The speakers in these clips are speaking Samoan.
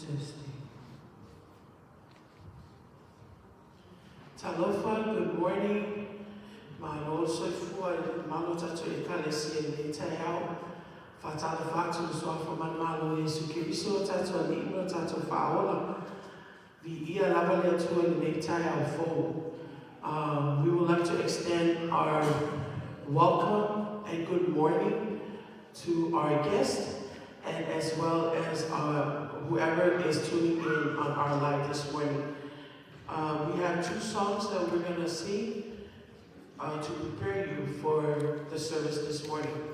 Testing. Talofa, good morning. Malo soifua i le malo tatou ekalesia i lenei taeao. Faatalofa atu i le suafa manumalo o Iesu Keriso o tatou Alii ma lo tatou Faaola. Viia lava le Atua i lenei taeao fou. We would like to extend our welcome and good morning to our guests and as well as whoever is tuning in on our live this morning. We have two songs that we're going to sing to prepare you for the service this morning.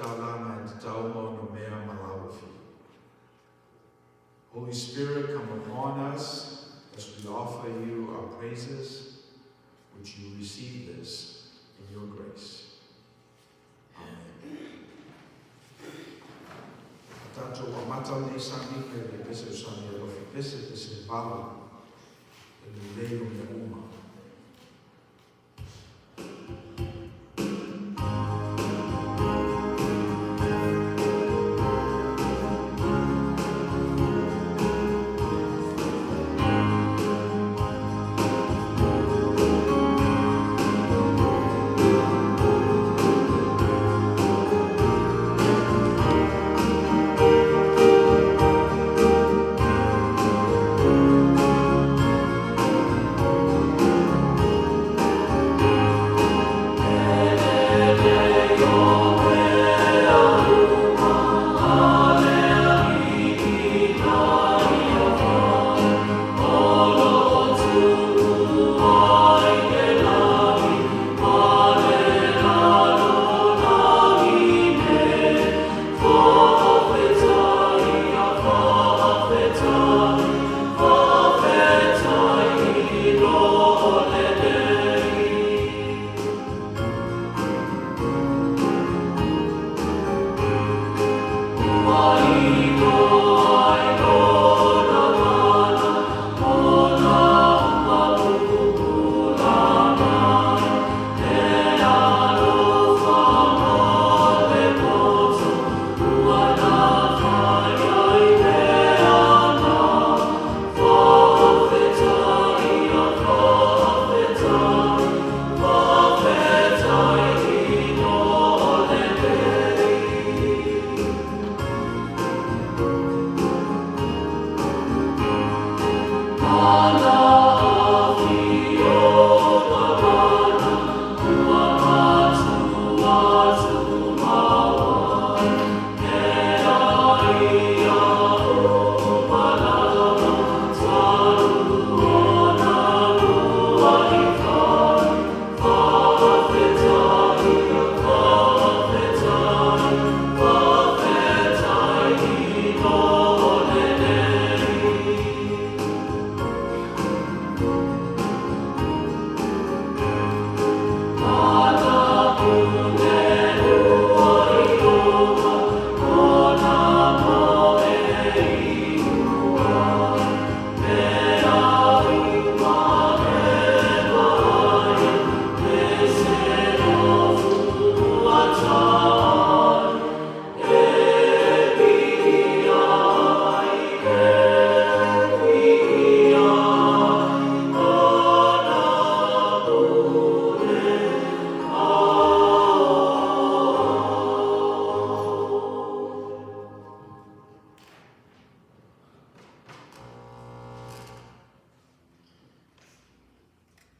taulaga e tatau ma ona mea ma lau afio. Holy Spirit, come upon us as we offer you our praises. Would you receive this in your grace? Amen. Tatou amata lenei samiga i le pese o sami alofi pese pese 8 e lelei o mea uma.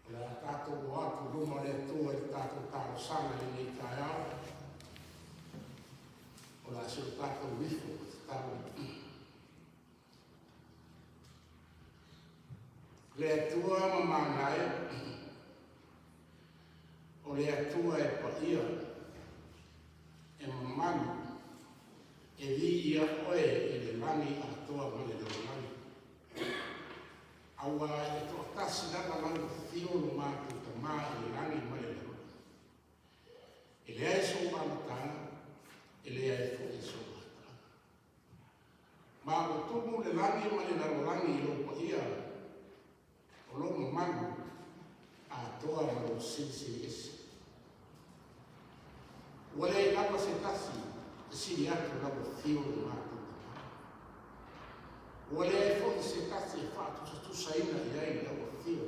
O le a tatou o atu i luma o le Atua i le tatou talosaga i lenei taeao. O le a se o tatou ifo ma tatalo. Le Atua ma manae, o le Atua e paia, e mamalu, e viia oe i le lagi atoa ma le lalolagi. Aua e toatasi lava lau afio lo matou Tama i le lagi ma le lalolagi. E leai sou amataga, e leai foi sou gataaga. Ma ua tumu le lagi ma le lalolagi i lou paia, o lou mamalu atoa ma lou silisili ese. Ua leai lava se tasi e sili atu lau afio lo matou Tama. Ua leai foi se tasi e faatusatusaina i ai lau afio.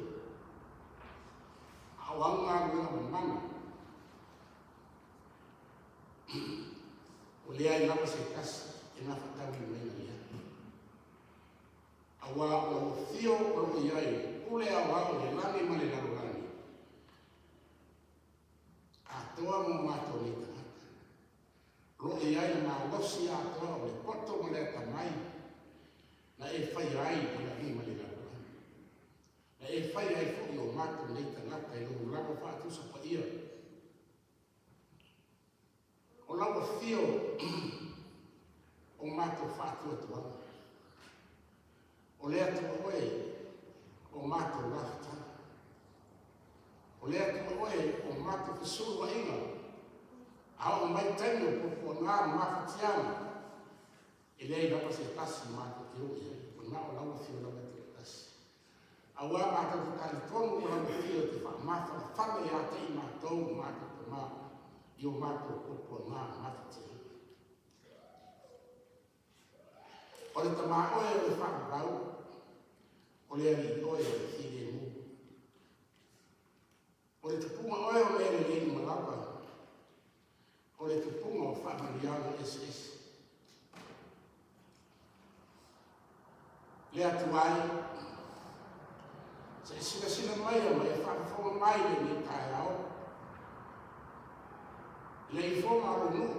A o au galuega mamana, ua leai lava se tasi e gafataulimaina i ai. Aua o lau afio o lo o i ai pule aoao i le lagi ma le lalolagi, atoa mo matou nei tagata. O lo o i ai le malosi atoa o le poto ma le atamai na e faia ai le lagi ma le lalolagi. Na e faia ai foi o matou nei tagata i lou lava faatusa paia. O lau afio Afio o matou faatuatuaga. O le Atua oe o matou lafataga. O le Atua oe o matou fesuluaiga. A oo mai taimi o puapuaga ma mafatiaga, e leai lava se tasi matou te oo i ai, ua na o lau Afio lava e toatasi. Auā matou te talitonu o lau Afio e te faamafanafana ia te i matou o matou tama i o matou puapuaga ma mafatiaga. O le Tama oe o le faavavau, o le Alii oe o le filemu. O le tupuga oe o mea lelei uma lava, o le tupuga o faamanuiaga eseese. Le Atua e, se i silasila maia ma e faafofoga mai lenei taeao, i le ifoga o lou nuu,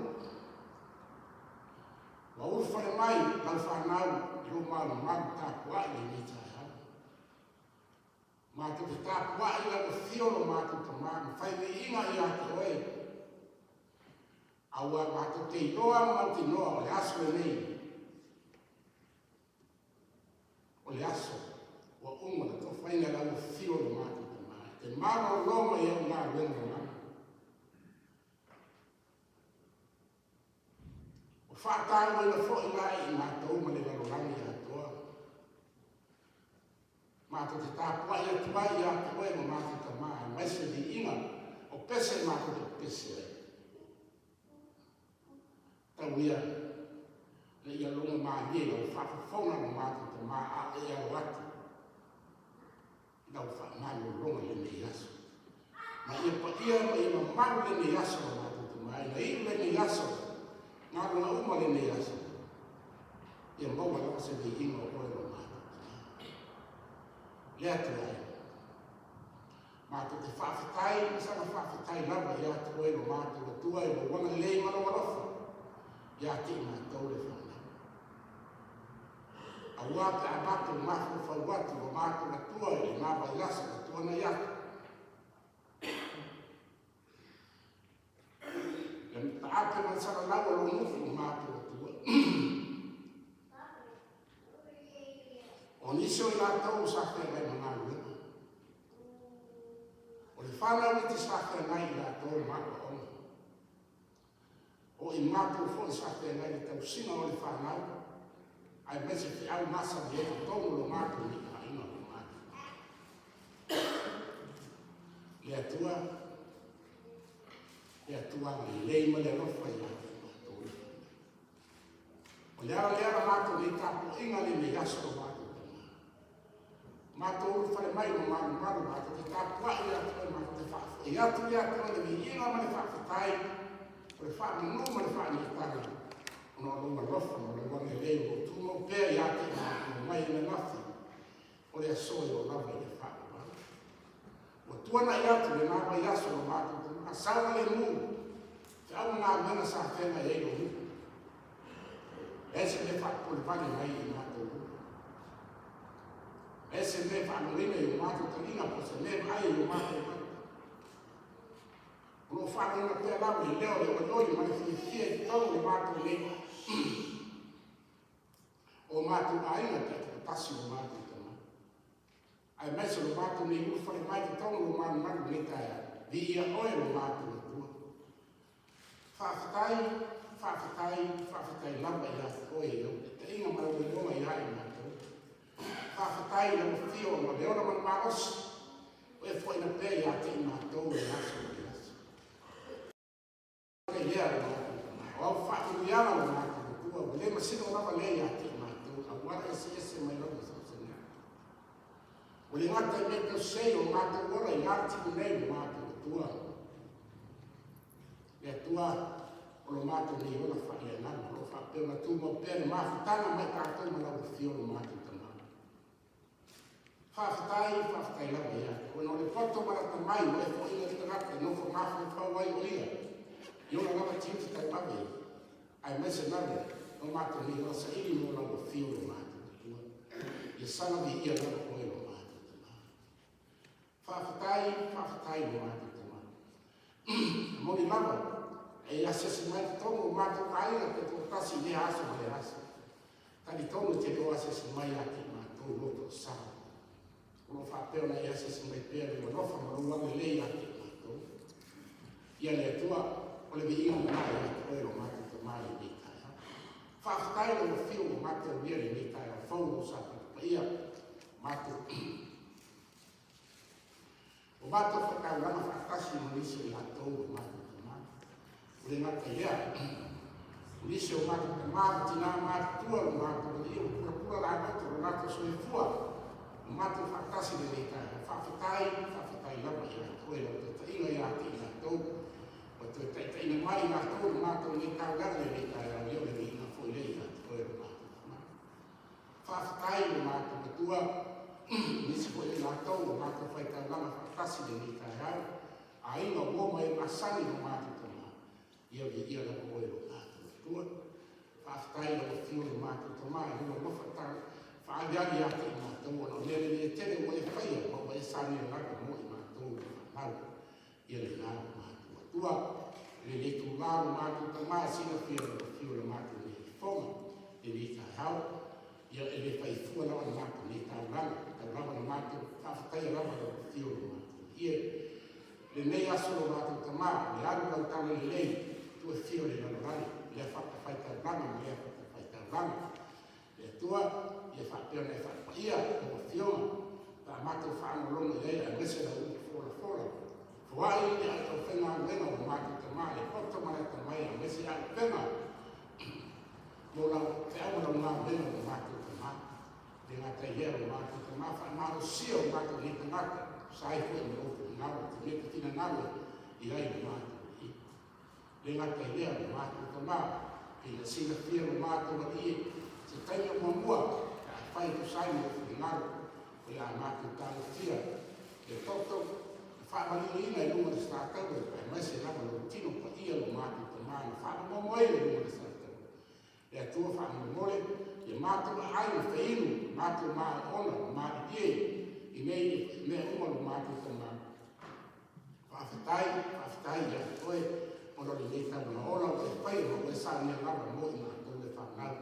ua ulufale mai lau fanau i lou malumalu tapuai lenei taeao. Matou te tapuai i lau afio lo matou Tama ma fai viiga ia te oe. Aua matou te iloa ma mautinoa o le aso lenei, o le aso ua uma na tofaina lau afio lo matou Tama e te malolo mai au galuega mamana. Ua faatauaina foi la e i matou ma le lalolagi atoa. Matou te tapuai atu ai ia te oe ma matou Tama, aemaise viiga o pese matou te pepese ai. Tau ia ina ia logo malie lau faafofoga lo matou Tama a o e alo atu i lau faamalologa i lenei aso. Ma ia paia ma ia mamalu lenei aso lo matou Tama, ina iu lenei aso, galuega uma lenei aso, ia maua lava se viiga o oe lo matou Tama. Le Atua e, matou te faafetai ma saga faafetai lava ia te oe lo matou Atua i lou agalelei ma lou alofa ia te i matou le fanau. Aua pe a matou mafaufau atu lo matou Atua i lena vaiaso ua tuanai atu, le mataape ma le salalau o lou nofo lo matou Atua. O nisi o i latou sa feagai ma galuega. O le fanau iti sa feagai i latou ma aoaoga. O i matou foi sa feagai le tausiga o le fanau, aemaise feau masani ai totonu o lo matou nei aiga o lo matou. Le Atua, le Atua agalelei ma le alofa ia te matou le fanau. O le ala lea na matou nei tapuaiga lenei aso o matou tama. Matou ulufale mai lo malumalu, matou te tapuai ia te oe, matou te faafoi atu ia te oe le viiga ma le faafetai, o le faamanu ma le faaniataga, ona o lou alofa ma lou agalelei o lo o tumau pea ia te matou mai ananafi, o le aso e oo lava i le faavavau. Ua tuanai atu lena vaiaso lo matou tama, saogalemu, feau ma galuega sa feagai ai lou nuu. Leai se mea faapolevale mai i matou uma. Leai se mea faalogoina i o matou taliga po o se mea vaai i o matou mata. O lo o faalogoina pea lava le leo o le olioli ma le fiafia i totonu o le matou nei o matou aiga taitoatasi o matou tama. Aemaise o lo matou nei ulufale mai totonu o lo malumalu i lenei taeao. Viia oe lo matou Atua. Faafetai, faafetai, faafetai lava ia te oe i lau taitaiga ma lau iloga ia i matou. Faafetai i lau afio ma le ola ma le malosi o e fuaina pea ia te i matou i le aso ma le aso. Faafetai lea lo matou Tama. O au faamanuiaga lo matou Atua ua le masino lava lea ia te i matou, auala eseese mai lava so o se mea. Ua le gata i mea tausei o matou ola i lalo tino nei lo matou Atua. Le Atua o lo matou nei ola faaleagaga, o lo o faapea ona tumau pea le mafutaga mai tatou ma lau Afio lo matou Tama. Faafetai, faafetai lava ia te oe. Ona o le poto ma le atamai ua e foaiina le tagata e nofo mafaufau ai o ia i ona lava tiute tauave, aemaise lava o matou nei ola saili mo lau Afio lo matou Atua. Ia saga viia lava oe lo matou Tama. Faafetai, faafetai lo matou Tama. E moni lava. E asiasi mai i totonu o matou aiga taitoatasi i lea aso ma lea aso. Talitonu e te le o asiasi mai ia te i matou i lou toasala. O lo o faapea ona e asiasi mai pea i lou alofa ma lou agalelei ia te i matou. Ia le Atua, o le viiga lena ia te oe lo matou Tama i lenei taeao. Faafetai i lau afio ua matou aulia lenei taeao fou o lou sa paia matou ua matou faataulaga faatasi ma nisi o i latou o matou tama. Ua le gata i lea, o nisi o matou tama ma tinā matutua lo matou alii ua pulapula lagoto lo latou soifua ua matou faatasi i lenei taeao. Faafetai, faafetai lava ia te oe lau taitaiga ia te i latou ua toe taitaiina mai i latou lo matou nei taulaga i lenei taeao, ia o le viiga foi lea ia te oe lo matou Tama. Faafetai i lo matou Matua, nisi foi o i latou ua matou faitaulaga faatasi i lenei taeao, aiga o uo ma e masani i lo matou Tama, ia viia lava oe lo matou Atua. Faafetai i lau Afio lo matou Tama i lou alofa faaaliali ia te i matou ona o mea lelei e tele ua e faia ma ua e saunia lava mo i matou le fanau. Ia lena lo matou Atua. I lenei itulā lo matou Tama e silafia e lau Afio le matou nei fofoga i lenei taeao. Ia e le fai fua lava le matou nei taulaga, tau lava na matou faafetaia lava lau Afio lo matou Ie. Lenei aso lo matou Tama, o le alu lau tala lelei, tu e fia o le lalolagi, lea fatafaitaulaga ma lea fatafaitaulaga. Le Atua, ia faapea ona e faapaia lau Afioga, pe a matou faalogologo i ai aemaise lau upu folafola. Foai le aufaigaluega o matou Tama, le poto ma le atamai aemaise auupega mo lau feau ma lau galuega o matou Tama. Le gata i lea o matou Tama, faamalosia o matou nei tagata, tusa ai foi ma lou finagalo, te mea te finagalo i ai le matou Alii. Le gata i lea, o matou Tama, pei ona silafia lo matou Alii e se taimi o muamua, pe afai e tusa ai ma lou finagalo, o le a matou tagofia le toto na faamalieina i luga o le sataua, aemaise lava lou tino paia lo matou Tama na faamomomoina i luga o le sataua. Le Atua faamolemole, ia matou aai ma feinu, matou maoona ma malilie i nei mea uma lo matou Tama. Faafetai, faafetai ia te oe ona o lenei taulaga ola ua e faia ma ua e saunia lava mo i matou le fanau.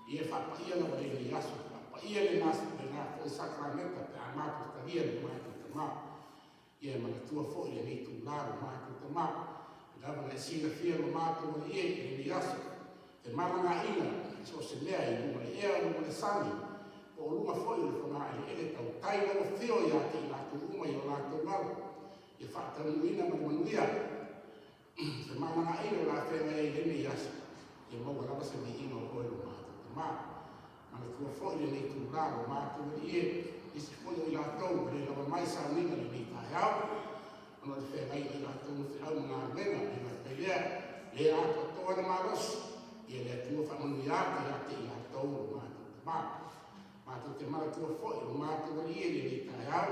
Ia e faapaia lava lenei aso, faapaia lena foi sakarameka pe a matou talia lo matou Tama. Ia e manatua foi lenei itulā lo matou Tama, e lava na e silafia lo matou Alii i lenei aso, e malagaina i so o se mea i luga o le ea, luga o le sami, po o luga foi o le fogaeleele, tautai lau Afio ia te i latou uma i o latou alo, ia faataunuuina ma le manuia se malagaina o le a feagai ai i lenei aso, ia maua lava se viiga o oe lo matou Tama. Manatua foi lenei itulā lo matou Alii e, nisi foi o i latou ua le lava mai sauniga i lenei taeao, ona o le feagaiga i latou ma feau ma galuega, le gata i lea, le atoatoa le malosi, ia le Atua faamanuia atu ia te i latou lo matou Tama. Matou te manatua foi lo matou Alii e lenei taeao,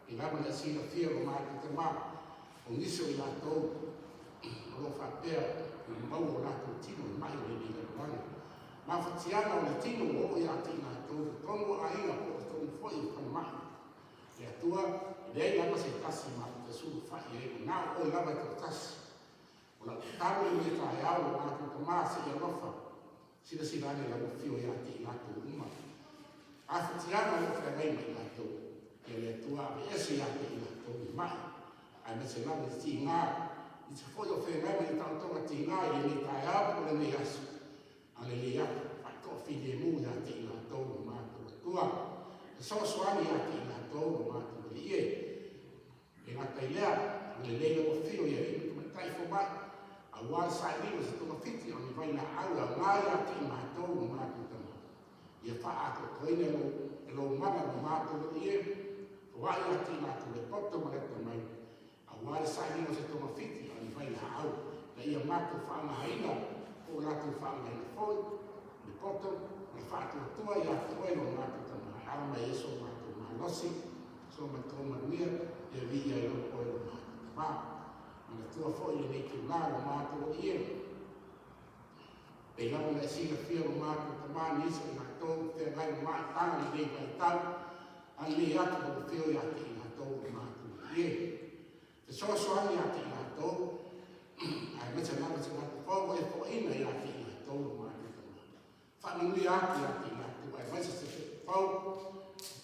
e lava na e silafia lo matou Tama, o nisi o i latou o lo o faapea ona maua o latou tino i mai o lenei lalolagi. Mafatiaga o le tino ua oo ia te i latou i totonu o aiga po o totonu foi o falemai. Le Atua, e leai lava se tasi matou te sulufai i ai, o na o oe lava e toatasi. O lau tatalo i lenei taeao lo matou Tama, se i alofa, silasila ane lau afio ia te i latou uma. Mafatiaga o lo o feagai ma i latou, ia le Atua aveese ia te i latou i mai, aemaise lava i tiga, i se foi o feagai ma ni taotoga tiga i lenei taeao po o lenei aso, a lelei atu, faatoafilemu ia te i latou lo matou Atua. Fesoasoani ia te i latou lo matou Alii e. Le gata i lea, agalelei lau Afio i alii ma tamaitai fomai, aua le sailiga o se togafiti o ni vailaau e aoga ia te i matou ma matou tama. Ia faaatoatoaina e lou mana lo matou Alii e, foai ia te i latou le poto ma le atamai, aua le sailiga o se togafiti o ni vailaau, ina ia matou faaaogaina po o latou faaaogaina foi le poto ma le faatuatua ia te oe lo matou Tama, e ala mai ai so matou malosi, so matou manuia, ia viia ai lava oe lo matou Tama. Manatua foi lenei itulā lo matou Alii e, pei lava ona e silafia lo matou Tama nisi o i latou o feagai ma maitaga i lenei vaitau, agalelei atu lau Afio ia te i latou lo matou Alii e. Fesoasoani ia te i latou, Aemaise lava se tagata fou ua e foaina ia te i latou lo matou Tama. Faamanuia atu ia te i latou, aemaise se fepu fou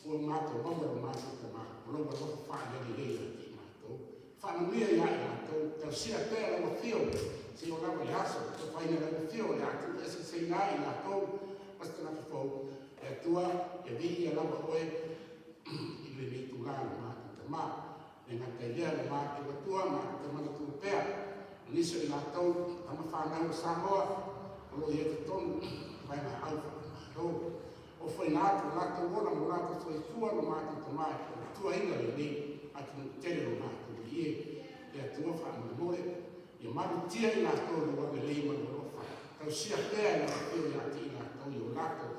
ua matou maua lo matou Tama, o lou alofa faalelelei ia te i matou. Faamanuia ia i latou, tausia pea lau afio seia lava i le aso, tofaina lau afio o le a tuueseeseina ai i latou ma se tagata fou. Le Atua, ia viia lava oe i lenei itula lo matou Tama. E gata i lea, ua matou Atua matou te manatua pea o nisi o i latou tama fanau o Samoa o lo o i ai totonu o vaega au faamalo. Ofoina atu o latou ola ma o latou soifua lo matou Tama e tautuaina lenei atunuu tele lo matou Alii e. Le Atua faamolemole, ia malutia i latou i lou agalelei ma lou alofa. Tausia pea e lau Afio ia te i latou i o latou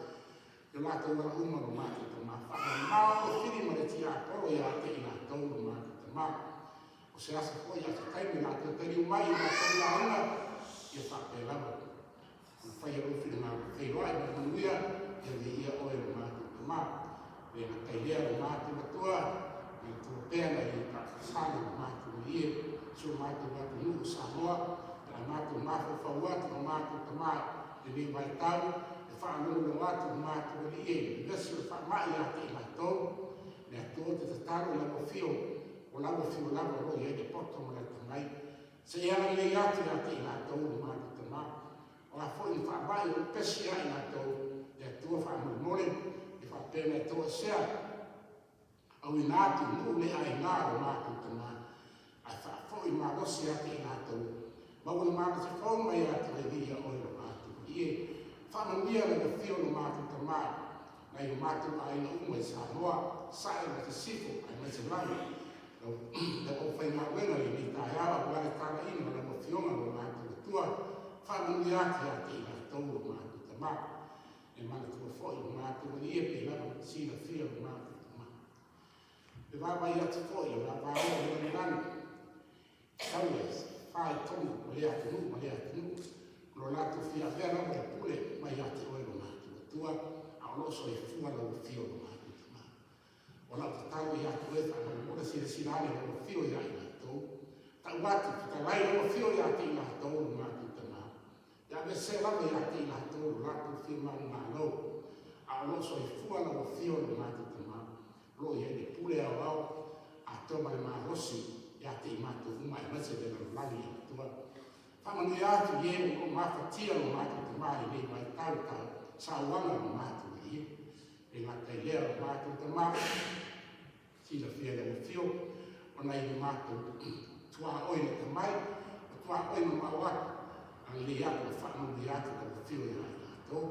I o latou ala uma lo matou Tama, faamamao le fili ma le tiapolo ia te i latou lo matou Tama. O se aso foi a se taimi latou taliu mai i matou lauga, ia faapea lava ona faia lou finagalo, feiloai ma le manuia, ia viia oe lo matou Tama. Le gata i lea lo matou Atua, manatua pea nai e taafasana lo matou Alii e, si o matou atunuu o Samoa, pe a matou mafaufau atu lo matou Tama i lenei vaitau, e faalogologo atu lo matou Alii e i le vevesi o le faamai ia te i latou, le Atua ou te tatalo i lau afio, o lau afio lava o lo o i ai le poto ma le atamai, se i agalelei atu ia te i latou lo matou Tama. O a foi ni faamai o pepesi ia i latou, le Atua faamolemole, e faapea ona e toesea, auina atu i nuu le aiga o lo matou Tama, ae faafoi malosi ia te i latou, maua le malosi fou mai ia te oe viia oe lo matou Alii e. Faamanuia lau afio lo matou Tama nai o matou aiga uma i Samoa, Sae ma Sisifo aemaise lava lau lau aufaigaluega i lenei taeao aua le talaiina o lau Afioga lo matou Atua. Faamanuia atu ia te i latou lo matou Tama. E manatua foi lo matou Alii e pei lava ona silafia lo matou Tama. E vaavaai atu foi i vavao o le lalolagi, tau e fai tonu o lea atunuu ma lea atunuu, o lo latou fia avea lava le pule mai ia te oe lo matou Atua, a o lo o soifua lau afio lo matou Tama. O lau tatalo ia te oe faamolemole silasila ane lau afio ia i latou, tau atu, fetalai lau afio ia te i latou lo matou Tama, Ia aveesea lava ia te i latou lo latou fia manumalo, a o lo o soifua lau Afio lo matou Tama, o lo o i ai le pule aoao atoa ma le malosi ia te i matou uma aemaise le lalolagi atoa. Faamanuia atu i e o lo o mafatia lo matou Tama i lenei vaitau tau sauaga lo matou Alii. E gata i lea lo matou Tama, silafia lau Afio, ona i lo matou tuaoi lata mai, o tuaoi mamao atu, agalelei atu ma faamanuia atu lau Afio ia i latou.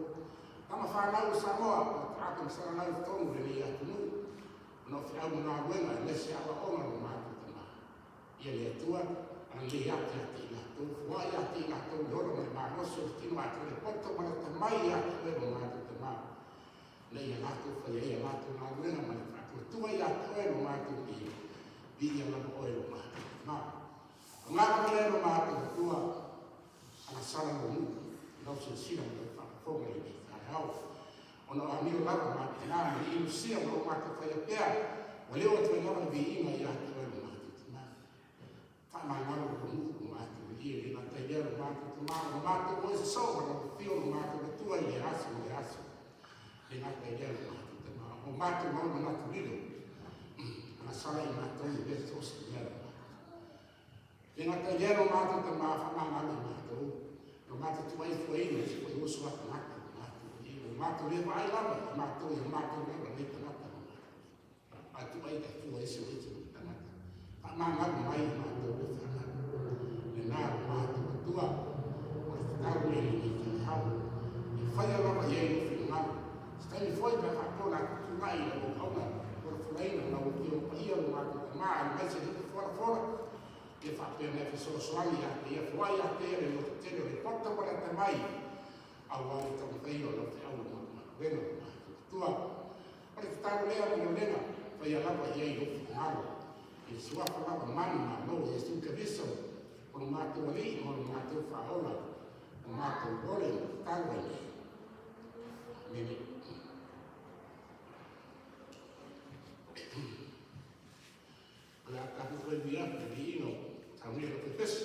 Tama fanau o Samoa, o taape ma salalau i totonu o lenei atunuu, ona o feau ma galuega aemaise aoaoga lo matou Tama. Ia le Atua, agalelei atu ia te i latou, foai ia te i latou le ola ma le malosi o le tino atoa le poto ma lata mai ia te oe lo matou Tama. Ina ia latou fai ai a latou galuega ma le faatuatua ia te oe lo matou Alii, viia lava oe lo matou Tama. O ngā lava lea lo matou Atua, agasala lou nuu i lau silasila ma lau faafofoga i lenei taeao. Ona o amio lava ma tina ma le inusia ma lo matou faia pea, ua leo atu ai lava le viiga ia te oe lo matou Tama. Faamagalo lou nuu lo matou Alii, e le gata i lea lo matou Tama, o lo matou oe sosoo ma lau afio lo matou Atua i lea aso ma lea aso. Le gata i lea lo matou Tama, o matou mau manatu lilo, agasala i matou i lea so o se mea lo matou. Le gata i lea lo matou Tama, faamagalo i matou, lo matou tuaifuaina i se foi oso a tagata lo matou Alii, lo matou le vaai lava i matou i o matou lava nei tagata lo matou. A tuai ta fua ese o ete o tagata. Faamagalo mai i matou le whanau. Le nā o matou Atua, o le tatalo nei lenei taeao. E whaia lava i ai lou finagalo. Se taimi foi pe a faapea o le a tutulai i lau auauna, folafolaina lau Afioga Paia lo matou Tama aemaise le folafola, ia faapea ona e fesoasoani ia te ia, foai ia te ia le lototele o le poto ma le atamai, aua le taumafaiga o lau feau ma galuega lo matou Atua. O le tatalo lea ma le olega, faia lava i ai lou finagalo. I le suafa lava manumalo o Iesu Keriso, o lo matou Alii ma lo matou Faaola, o matou ole ma tatalo ai nei. Amene. O le a tatou toe ui atu i le viiga o Samuia Lopepesi.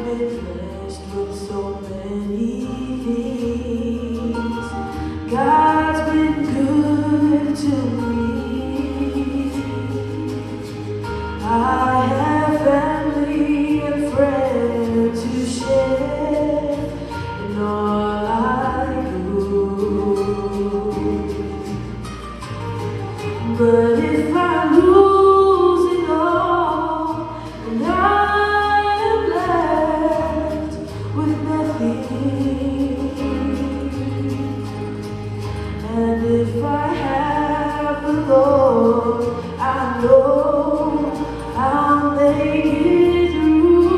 I've been blessed with so many things. God's been good to me. I have family and friends to share in all I do. But if I lose it all, and I am left with nothing, and if I have the Lord, I know I'll make it through.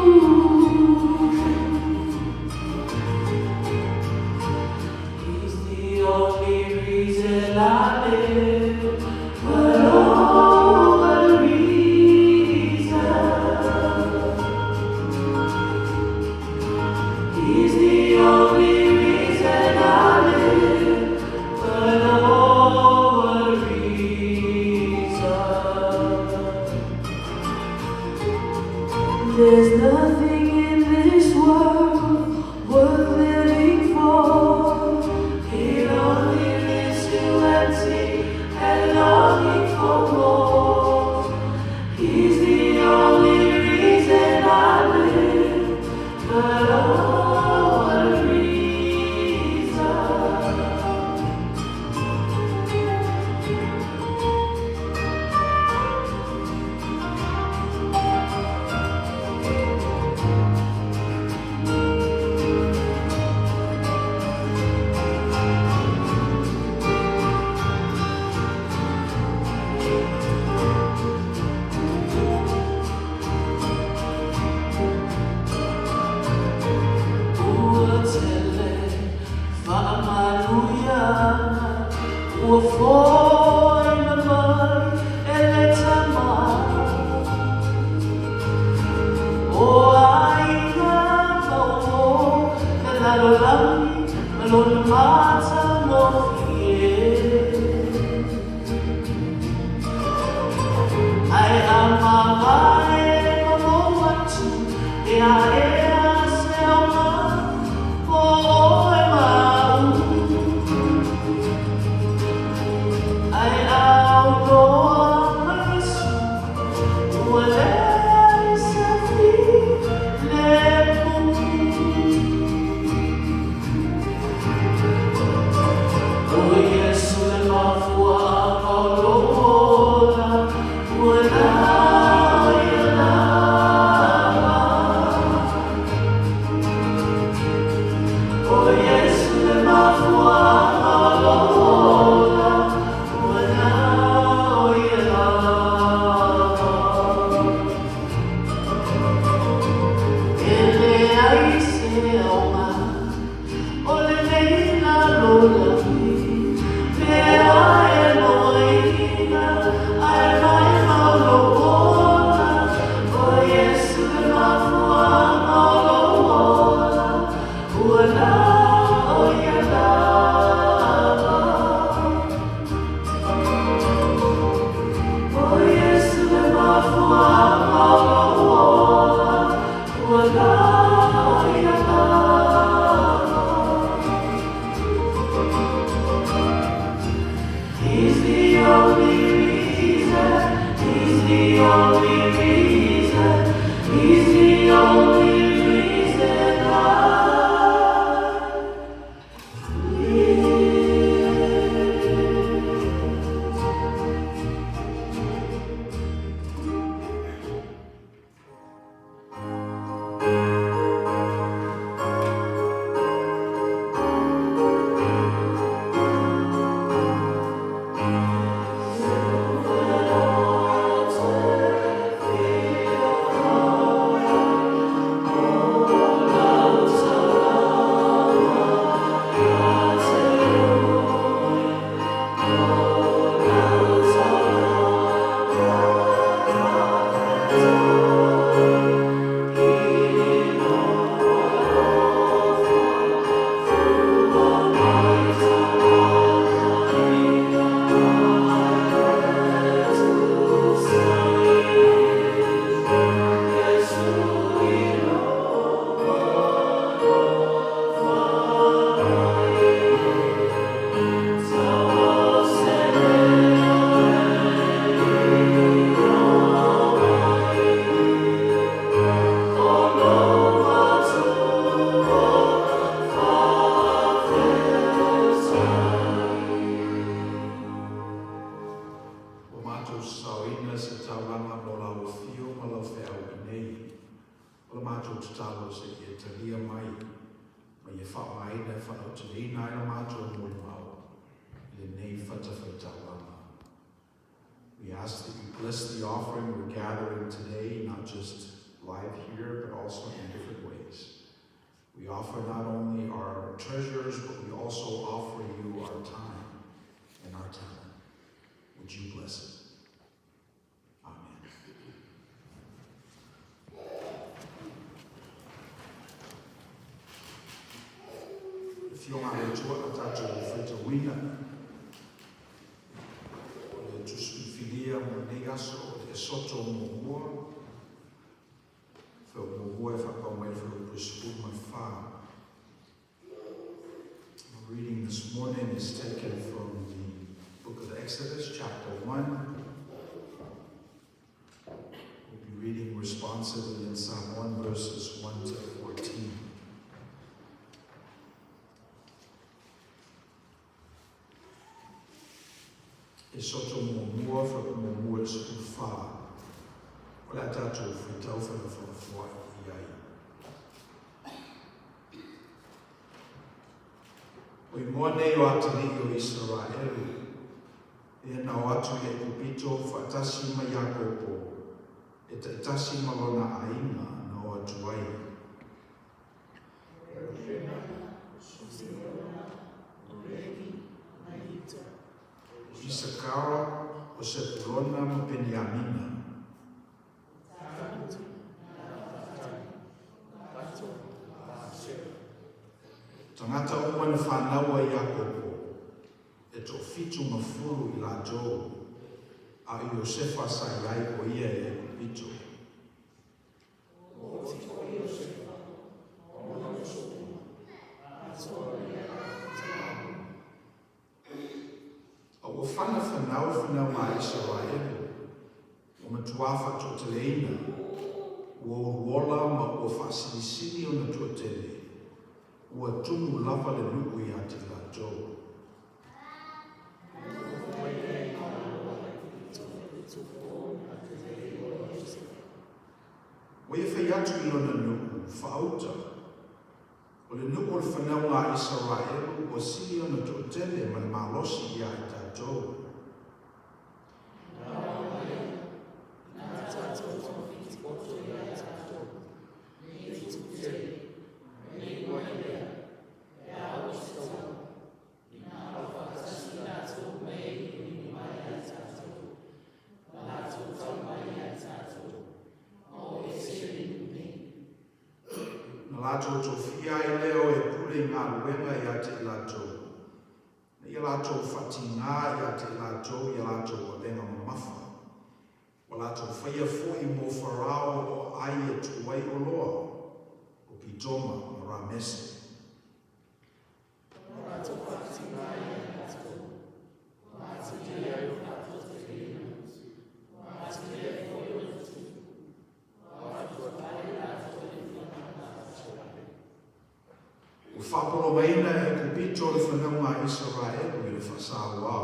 He's the only reason I live, but oh, what a reason. He's the only reason I live, but oh, what a reason. There's nothing in this world worth living for. It only leaves you empty and longing for more. He's the only reason I live, but oh, what a reason. Ua tele faamanuiaga, ua foaina mai e le Tama. O aiga ma uō le lalolagi ma lona matagofie. Ae a mavae ma mou atu e aea se aoga mo oe ma a'u. Ae a aunoa ma Iesu, ua leai se filemu. O Iesu le mafuaaga o lou ola, ua na o Ia lava. O Iesu le mafuaaga o lou ola, ua na o Ia lava. E leai se aoga o lenei lalolagi pe a e mauaina ae maumau lou ola. O Iesu le mafuaaga o lou ola, ua na o Ia lava. O Iesu le mafuaaga o lou ola, ua na o Ia lava. He's the only reason, he's the only reason, he's the only reason I live. ia faaaogaina e faalauteleina ai lo matou molimau i lenei fatafaitaulaga. We ask that you bless the offering we're gathering today, not just live here, but also in different ways. We offer not only our treasures, but we also offer you our time and our talent. Would you bless it? Amen. Afioga a le Atua a tatou faitauina o le Tusi Filifilia mo lenei aso o le Esoto muamua, fuaiupu muamua e faapau mai le fuaiupu e 14. Our reading this morning is taken from the book of Exodus, chapter 1. We'll be reading responsively in Psalm 1, verses 1 to 14. Esoto muamua, fuaiupu muamua i le 14. O le a tatou faitau felafolafoai i ai. O igoa nei o atalii o Isaraelu, lea na o atu i Aikupito faatasi ma Iakopo, e taitasi ma lona aiga na o atu ai. O Isakara, o Sepulona ma Peniamina. Tagata uma na fanau a Iakopo, e toafitu ma fulu i latou, a o Iosefa sa i ai o ia i Aikupito. A ua fanafanau fanau a Isaraelu, ua matuā faatoateleina, ua uluola ma ua faasilisili ona toatele, ua tumu lava le nuu iā te i latou. Ua ia fai atu i lona nuu, Faauta, O le nuu o le fanauga a Isaraelu ua sili ona toatele ma le malosi iā i tatou. Na latou tofia ai lea o e pule i galuega ia te i latou, na ia latou faatigā ia te i latou i a latou avega mamafa. Ua latou faia foi mo Farao o ai e tuu ai oloa, o Pitoma ma Ramese. Ua faapolomaina e Aikupito le fanauga a Isaraelu i le faasauā.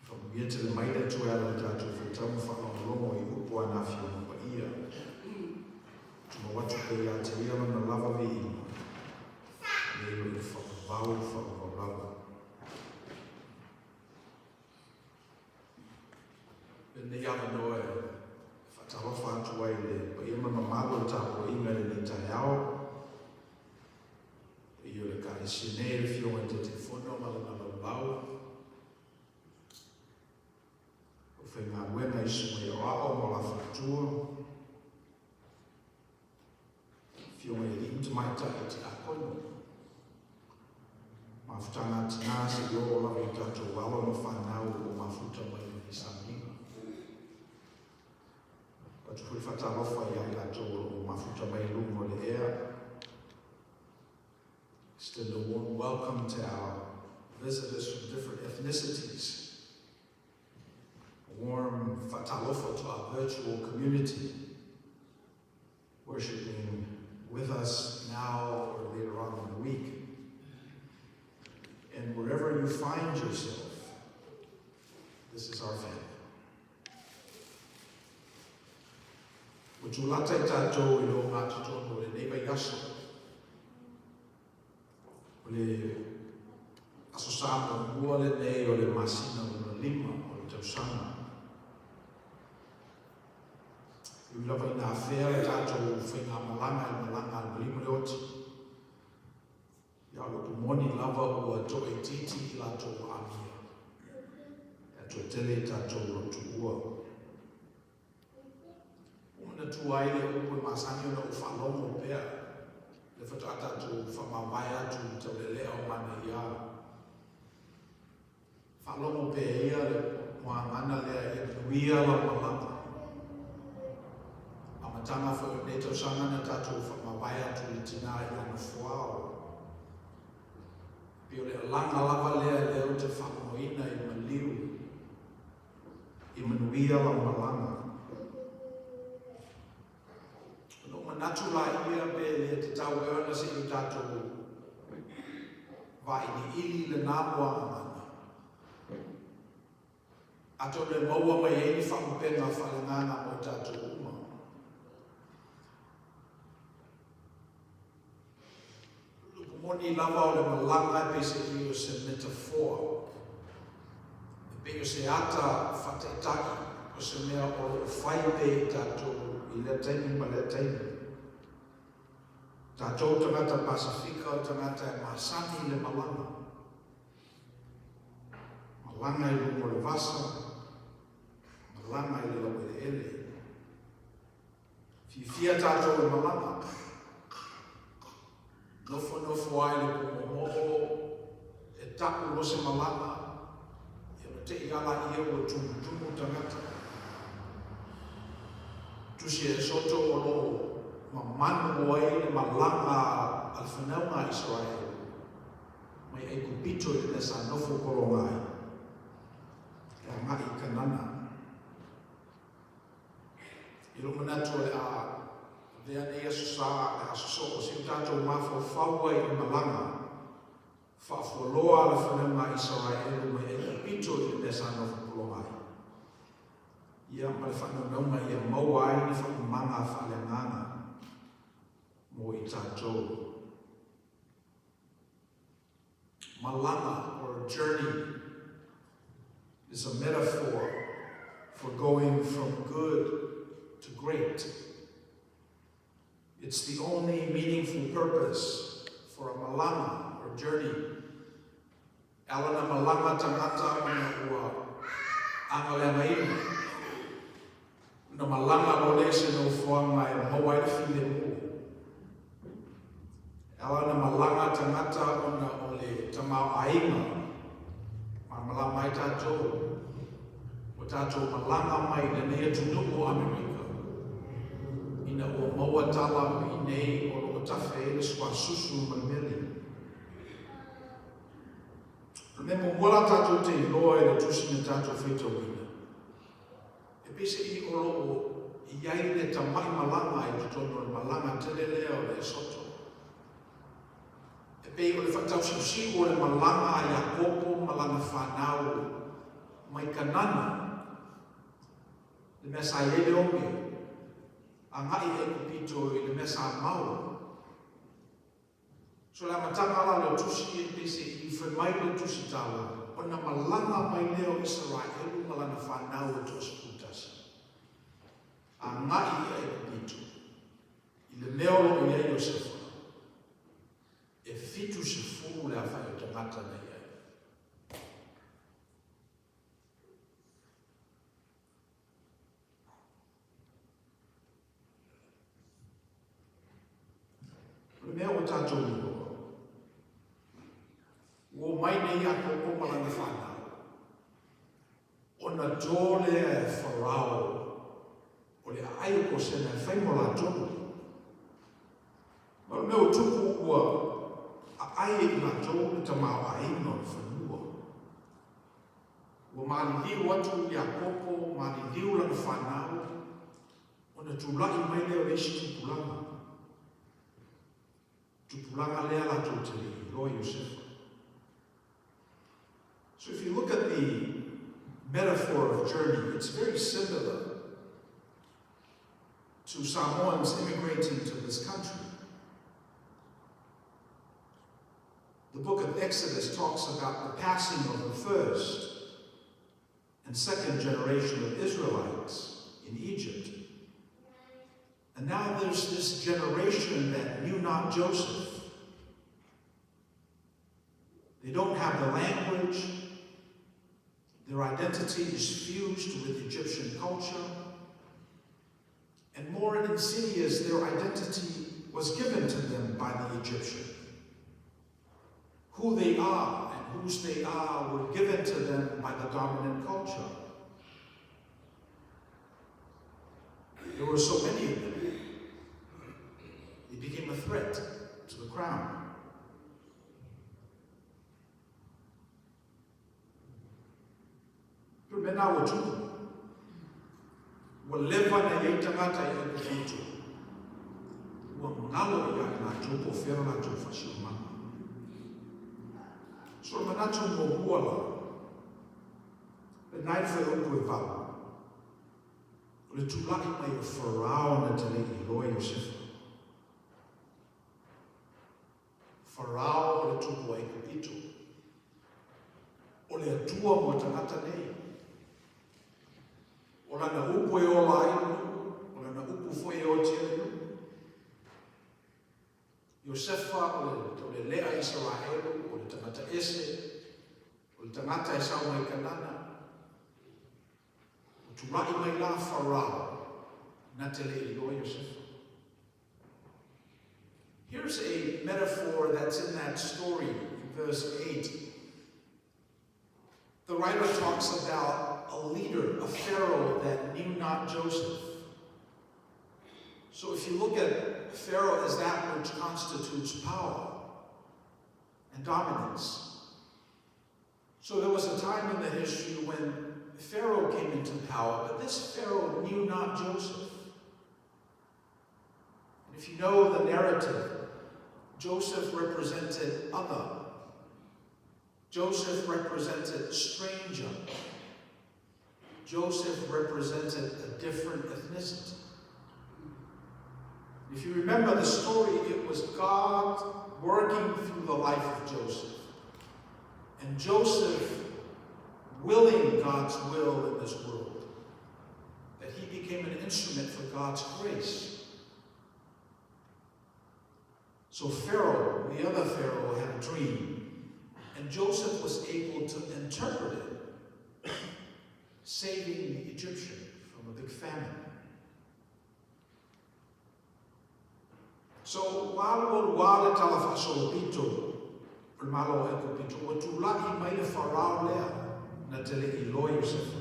Whakamuia tele mai le Atua e ala i tatou whaitau ma whaalongolongo i upu a na whionga paia. Tumau atu pea ia te ia lona lava viiga, nei lo i le whakavau whakavau lava. Lenei avanoa e whaatalofa atu ai le paia ma le mamalu o le tapuaiga i lenei taeao. Paia o le Ekalesia nei, le Afioga i le Taitaifono ma lana laulau. O faigaluega i susuga i aoao ma la faletua. Afioga i alii ma tamaitai i tiakono. Mafutaga a tinā seia oo lava i tatou alo ma fanau o mafuta mai lenei sauniga. Avatu foi le faatalofa ia i latou o lo o mafuta mai i luga o le ea. Extend a warm welcome to our visitors from different ethnicities. A warm faatalofa to our virtual community. worshiping with us now or later on in the week. And wherever you find yourself, this is our family. Ua tulata i tatou i le ogatotonu o lenei vaiaso, o le Aso Sa muamua lenei o le masina lona lima o le tausaga. E ui lava ina afea le tatou faigamalaga i le malaga a le maliu ma le oti, ia o le upu moni lava ua toaitiiti i latou amia, ae toatele i tatou lotuua. Ua manatua ai le upu e masani ona ou faalogo pea, le faatoa tatou faamavae atu i Taulealea o Manaia. Faalogo pea ia le muagana lea ia manuia lau malaga. Amataga foi o lenei tausaga na tatou faamavae atu i le tina i lana foao. Pei o le alaga lava lea lea ou te faalogoina i maliu. I manuia lau malaga. Ona ou manatu laia pe le tatau ea ona se i o tatou vailiili i lena muagagana, atonu e maua mai ai ni faalupega faaleagaga mo i tatou uma. O le upu moni lava o le malaga e pei se i o se metaphor, e pei o se ata faataitai o se mea o lo o fai pea i tatou i lea taimi ma lea taimi. Tatou tagata Pasefika o tagata e masani i le malaga. Malaga i luga o le vasa, malaga i le laueleele. Fiafia tatou e malaga. Nofonofo ai le pūmōmō, e tapu loa se malaga, ia ona te i ala ia ua tumutumu tagata. Tusi e Soto o lo o mamanu ai le malaga a le whanauga a Israel mai Aikupito i le mea sa nofo pologa ai, e agai i Kanana. I lou manatu o le a avea nei Aso Sa, le aso soo, se i o tatou mafaufau ai i le malaga faafualoa a le fanauga a Isaraelu mai Aikupito i le mea sa nofo pologa ai, ia ma le faanaunauga ia maua ai ni faaumaga faaleagaga mo i tatou. Malaga or journey is a metaphor for going from good to great. It's the only meaningful purpose for a malaga or journey. E ala na malaga tagata ona ua agaleagaina. Na malaga loa lea i se nofoaga e maua ai le filemu. E ala na malaga tagata ona o le tamaoaiga. Malamalama ai tatou, ua tatou malaga mai i lenei atunuu o Amerika, ina ua maua tala o i inei o lo o tafe ai le suasusu ma le meli. O le mea muamua la tatou te iloa i le tusi na tatou faitauina, E pei se i o lo o i ai le tamai malaga i totonu o le malaga tele lea o le Esoto. E pei o le faatausiusiu o le malaga a Iakopo ma lana fanau mai Kanana, le mea sa i ai le oge, agai i Aikupito i le mea sa mau. So le amataga la o le tusi e pei se i fai mai le tusi tala, ona malaga mai lea o Isaraelu ma lana fanau e 11, agai i Aikupito, i le mea o lo o i ai Iosefa, e 70 le aofai o tagata na i ai. O le mea ua tatou iloa, ua omai nei Iakopo ma lana fanau, ona tō lea e Farao o le aai o Kosena e fai mo latou. Ma o le mea ua tupu ua aai e i latou le tamaoaiga o le fanua. Ua maliliu atu Iakopo, maliliu lana fanau, Ona tula'i mai lea o le isi tupulaga, tupulaga lea latou te le i iloa Iosefa. So if you look at the metaphor of journey, it's very similar to Samoans immigrating to this country. The book of Exodus talks about the passing of the first and second generation of Israelites in Egypt. And now there's this generation that knew not Joseph. They don't have the language. Their identity is fused with Egyptian culture. And more insidious, their identity was given to them by the Egyptian. Who they are and whose they are were given to them by the dominant culture. There were so many of them. They became a threat to the crown. Pe mea ua tupu. Ua leva na i ai tagata i Aikupito. Ua galo ia i latou po o fea lo latou faasiomaga. So o le manatu muamua la, lena i le fuaiupu e 8, o le tula'i mai o Farao na te le i iloa Iosefa. Farao o le tupu o Aikupito. O le Atua mo tagata nei. O lana upu e ola ai le nuu, o lana upu foi e oti ai le nuu. Iosefa o le, o le lea Isaraelu, o le tagata ese, o le tagata e sau mai Kanana. Ua tula'i mai la Farao, na te le i iloa Iosefa. Here's a metaphor that's in that story in verse 8. The writer talks about a leader, a Pharaoh that knew not Joseph. So if you look at Pharaoh as that which constitutes power and dominance. So there was a time in the history when Pharaoh came into power, but this Pharaoh knew not Joseph. And if you know the narrative, Joseph represented other. Joseph represented stranger. Joseph represented a different ethnicity. If you remember the story, it was God working through the life of Joseph. And Joseph willing God's will in this world, that he became an instrument for God's grace. So Pharaoh, the other Pharaoh, had a dream, and Joseph was able to interpret it, saving the Egyptian from a big famine. So, ua alu alu lava le tala faasolopito o le Malo o Aikupito, ua tula'i mai le Farao lea na te le i iloa Iosefa.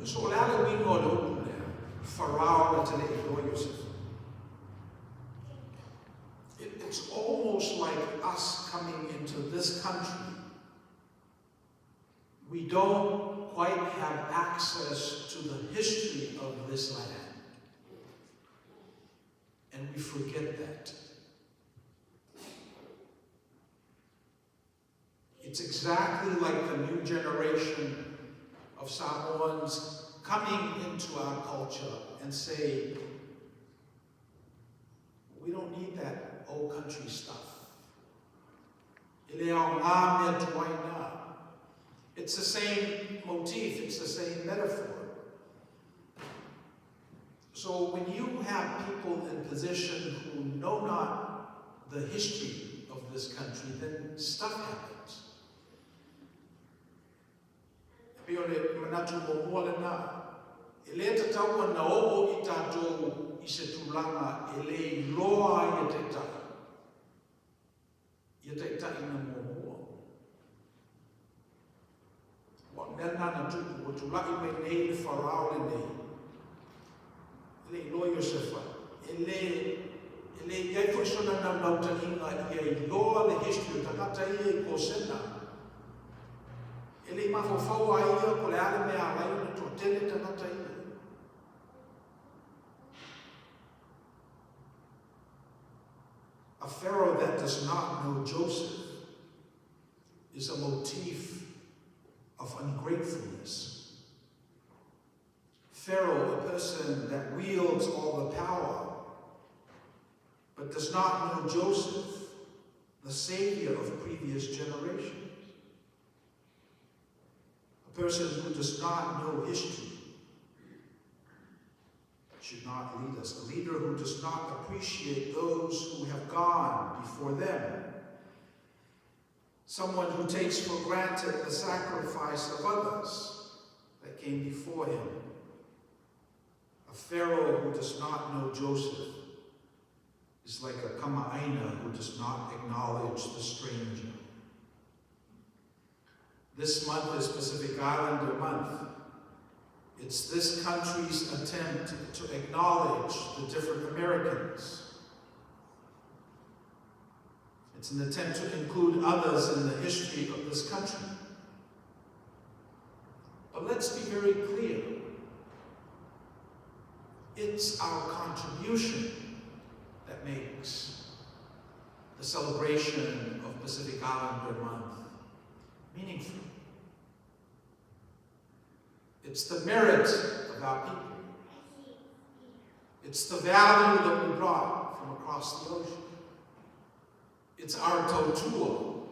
So, o le a le uiga o le upu lea, Farao na te le i iloa Iosefa? It's almost like us coming into this country. We don't quite have access to the history of this land. And we forget that. It's exactly like the new generation of Samoans coming into our culture and say, we don't need that old country stuff. E le aoga mea tuai na. It's the same motif, it's the same metaphor. So when you have people in position who know not the history of this country, then stuff happens. E pei o le manatu muamua lena, e le tatau ona oo i tatou i se tulaga e le iloa ai e taitai, ia taitaiina muamua. Ua mea lena na tupu, ua tula'i mai nei le Farao lenei, e le iloa Iosefa, e le, e le i ai foi sona naunautaiga ia iloa le history o tagata ia i Kosena. E le i mafaufau lava ia po o le a le mea e ala ai ona toatele tagata ia. A Pharaoh that does not know Joseph is a motif of ungratefulness. Pharaoh, a person that wields all the power, but does not know Joseph, the savior of previous generations. A person who does not know history should not lead us. A leader who does not appreciate those who have gone before them. Someone who takes for granted the sacrifice of others that came before him. A Pharaoh who does not know Joseph is like a kama'aina who does not acknowledge the stranger. This month is Pacific Islander Month. It's this country's attempt to acknowledge the different Americans. It's an attempt to include others in the history of this country. But let's be very clear. It's our contribution that makes the celebration of Pacific Islander Month meaningful. It's the merit of our people. It's the value that we brought from across the ocean. It's our tautua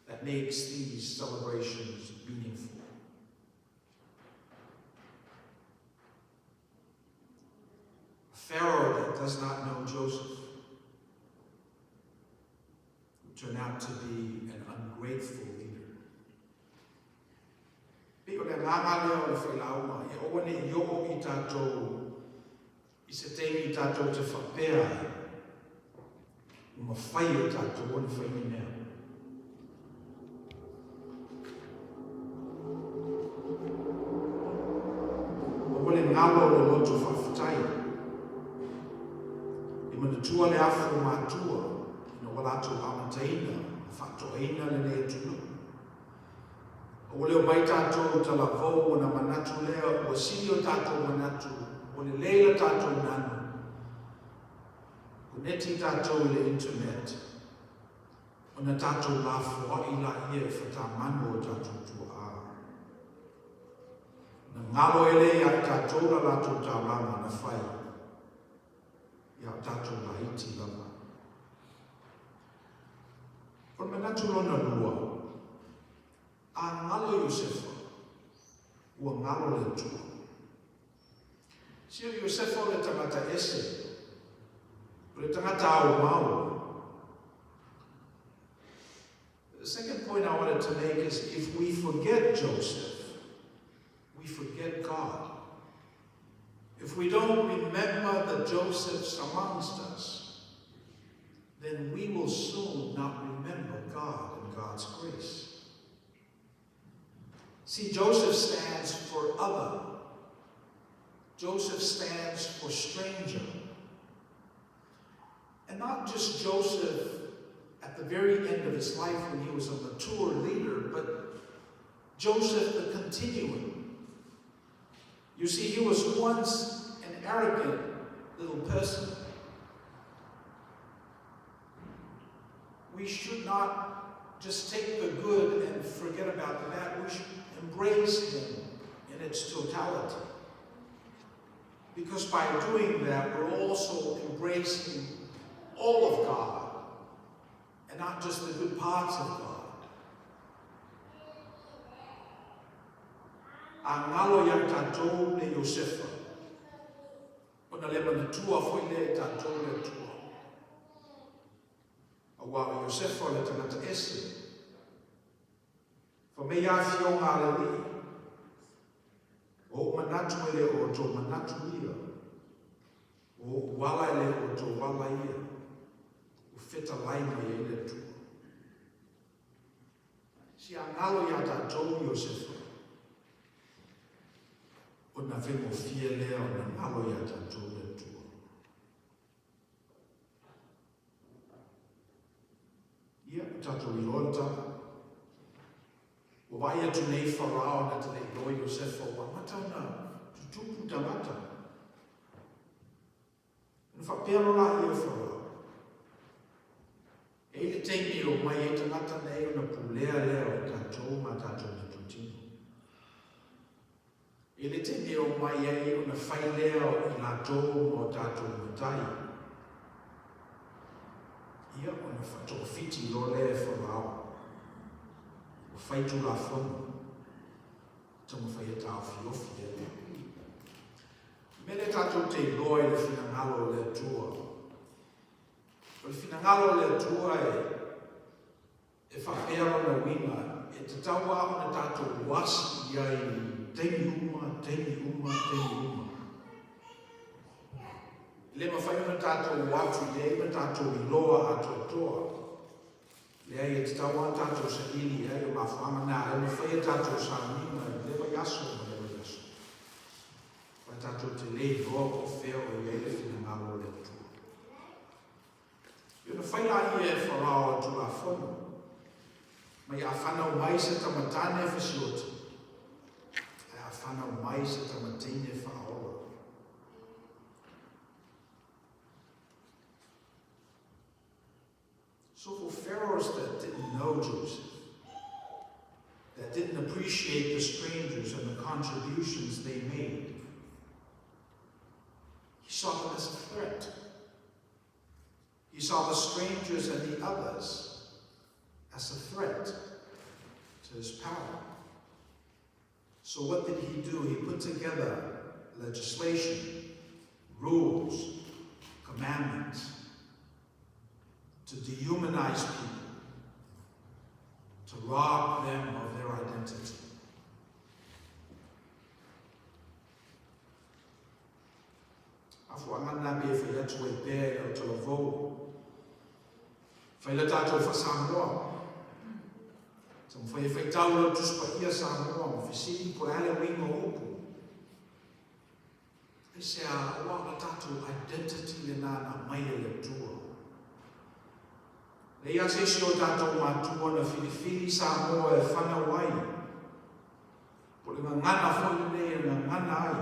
that makes these celebrations meaningful. A Pharaoh that does not know Joseph would turn out to be an ungrateful leader. Pei o le agaga lea o le failauga, e aua ne i oo i tatou i se taimi tatou te faapea ai, ua mafai e tatou ona fai ni mea. Aua le galo o le loto faafetai. E manatua le afu o matua ina ua latou amataina ma faatoaina lenei atunuu. Ua le omai tatou talavou ona manatu lea ua sili o tatou manatu, ua lelei la tatou nanu. Koneti tatou i le internet, ona tatou lafoai laia i fatamanu o tatou tuaa. Na galo ai lea ia i tatou la latou taulaga na fai ia o tatou laiti lava. O le manatu lona lua, a galo Iosefa, ua galo le Atua. Si o Iosefa o le tagata ese, o le tagata aumau. The second point I wanted to make is if we forget Joseph, we forget God. If we don't remember the Josephs amongst us, then we will soon not remember God and God's grace. See, Joseph stands for other. Joseph stands for stranger. And not just Joseph at the very end of his life when he was a mature leader, but Joseph the continuing. You see, he was once an arrogant little person. We should not just take the good and forget about the bad. We should embrace him in its totality. Because by doing that, we're also embracing all of God and not just the good parts of God. A galo ia tatou le Iosefa, ona le manatua foi lea e tatou le Atua. Aua o Iosefa o le tagata ese, fa mai ia afioga a le Alii, o ou manatu e le o outou manatu ia, o ou ala e le o outou ala ia, ua fetalai mai ai le Atua. Si a galo iā tatou Iosefa, ona faigofie lea ona galo iā tatou le Atua. Ia, ua tatou iloa le tala. Ua vaai atu nei Farao na te le iloa Iosefa ua amata ona tutupu tagata. Ona faapea loa laia o Farao. omai ai tagata nei ona pulea lea o i tatou ma a tatou meatotino. E i ai le taimi e omai ai ona fai lea o i latou ma o tatou matai. Ia, ona faatogafiti loa lea e Farao. Ua fai tulafono, taumafai e taofiofi ai. O le mea lea tatou te iloa i le finagalo o le Atua. O le finagalo o le Atua e, e faapea lona uiga, e tatau lava ona tatou asi i ai i taimi uma, taimi uma, taimi uma. E le mafai ona tatou o atu i ai ma tatou iloa atoatoa. Leai, e tatau lava ona tatou saili i ai, o mafuaaga na e mafai a tatou sauniga i lea vaiaso ma lea vaiaso. Aua tatou te le iloa po o fea o i ai le finagalo o le Atua. I ona fai laia e Farao e Tulafono, mai a fanau mai se tamatane fasioti, ae a fanau mai se tamateine faaola. So for pharaohs that didn't know Joseph, that didn't appreciate the strangers and the contributions they made, he saw them as a threat. He saw the strangers and the others as a threat to his power. So what did he do? He put together legislation, rules, commandments to dehumanize people, to rob them of their identity. Mafuaaga lena pei e fai atu ai pea i lau talavou. Fai le tatou faa-Samoa. Taumafai e faitau lau Tusi Paia Samoa ma fesili po o le a le uiga o upu. Aisea, aua o le tatou identity lena na aumai e le Atua. Leai lava se isi o tatou matua na filifili Samoa e fanau ai. Po o le gagana foi lenei e gagana ai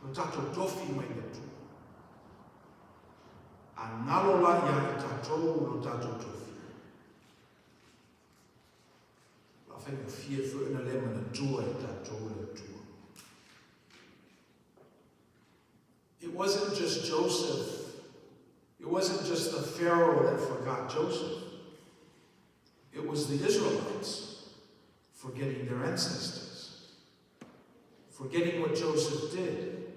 lo tatou tofi mai le Atua. A galo la ia i tatou lo tatou tofi. O le a faigofie foi ona le manatua e tatou le Atua. It wasn't just Joseph. It wasn't just the Pharaoh that forgot Joseph. It was the Israelites forgetting their ancestors, forgetting what Joseph did.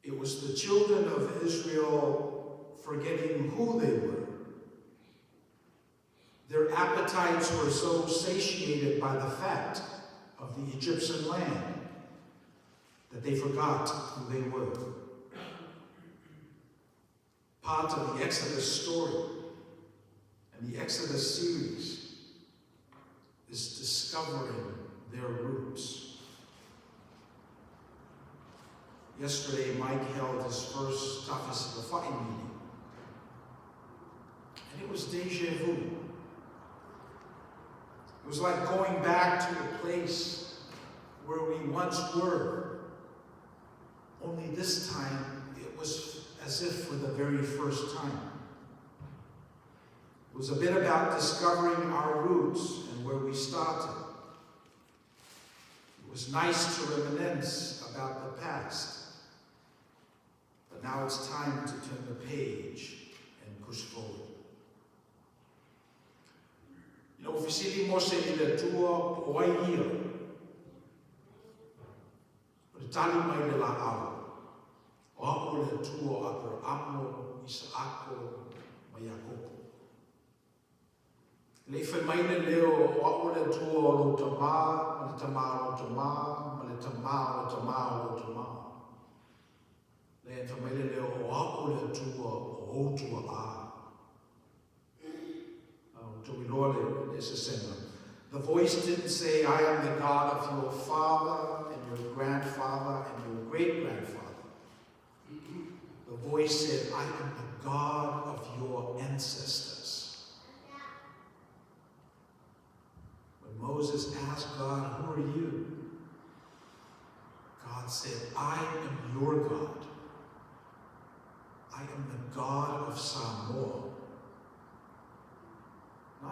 It was the children of Israel forgetting who they were. Their appetites were so satiated by the fat of the Egyptian land that they forgot who they were. Part of the Exodus story and the Exodus series is discovering their roots. Yesterday, Mike held his first Tafesilafa'i meeting, and it was deja vu. It was like going back to a place where we once were, only this time it was as if for the very first time. It was a bit about discovering our roots and where we started. It was nice to reminisce about the past, but now it's time to turn the page and push forward. Ina ua fesili Mose i le Atua po o ai ia, o le tali mai le laau, O a'u o le Atua o Aperaamo, Isaako ma Iakopo. E le i fai mai le leo, O a'u o le Atua o lou tamā, ma le tamā o lou tamā, ma le tamā o le tamā o lou tamā. Leai, fai mai le leo, O a'u o le Atua o ou tua'a. The voice didn't say, I am the God of your father and your grandfather and your great grandfather. The voice said, I am the God of your ancestors. When Moses asked God, Who are you? God said, I am your God. I am the God of Samoa.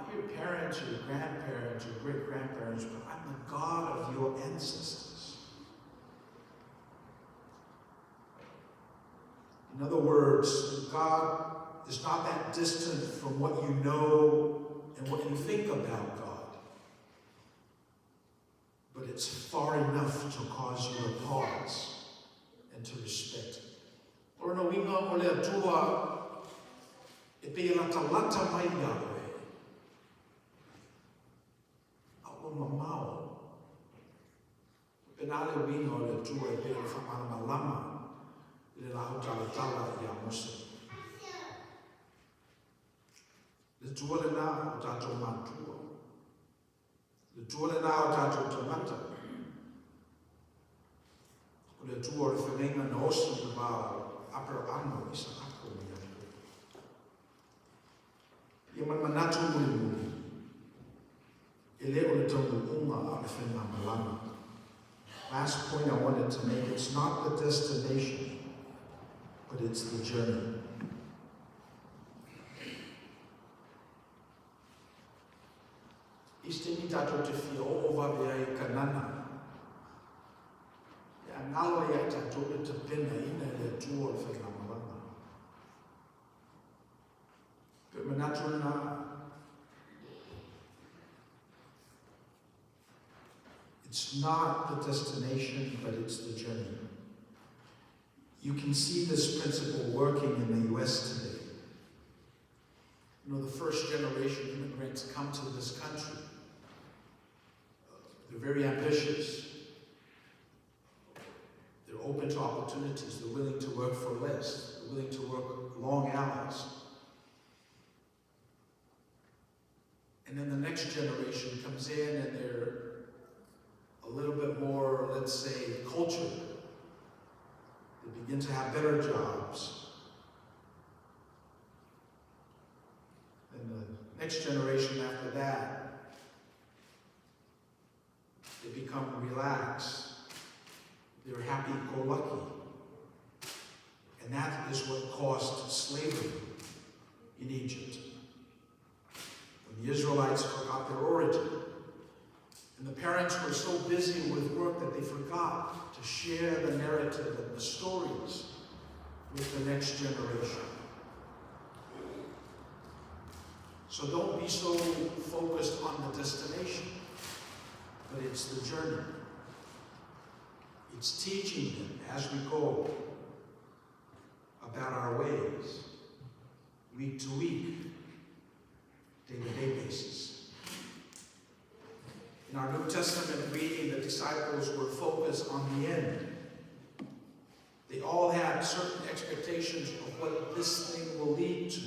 not your parents, your grandparents, your great-grandparents, but I'm the God of your ancestors. In other words, God is not that distant from what you know and what you think about God. But it's far enough to cause you to pause and to respect. O lona uiga o le Atua e pei e latalata mai iā oe, a ua mamao. Faapena le uiga o le Atua e pei ona faamalamalama i le laau talatala iā Mose. Le Atua lenā o tatou matua. Le Atua lenā o tatou tagata. O le Atua o le feagaiga na osi i le va o Aperaamo, Isaako ma Iakopo. Ia ma le manatu mulimuli, e le o le taunuuga a o le faigamalaga. Last point I wanted to make, it's not the destination, but it's the journey. I se taimi tatou te fia oo vave ai i Kanana, e angalo ia tatou le tapenaina e le Atua o le faigamalaga. Pe manatu lena, It's not the destination, but it's the journey. You can see this principle working in the US today. The first generation immigrants come to this country. They're very ambitious. They're open to opportunities. They're willing to work for less. They're willing to work long hours. And then the next generation comes in and they're a little bit more, let's say, cultured. They begin to have better jobs. Then the next generation after that, they become relaxed. They're happy-go-lucky. And that is what caused slavery in Egypt. When the Israelites forgot their origin. And the parents were so busy with work that they forgot to share the narrative and the stories with the next generation. So don't be so focused on the destination, but it's the journey. It's teaching them as we go about our ways, week to week, day-to-day basis. In our New Testament reading, the disciples were focused on the end. They all had certain expectations of what this thing will lead to.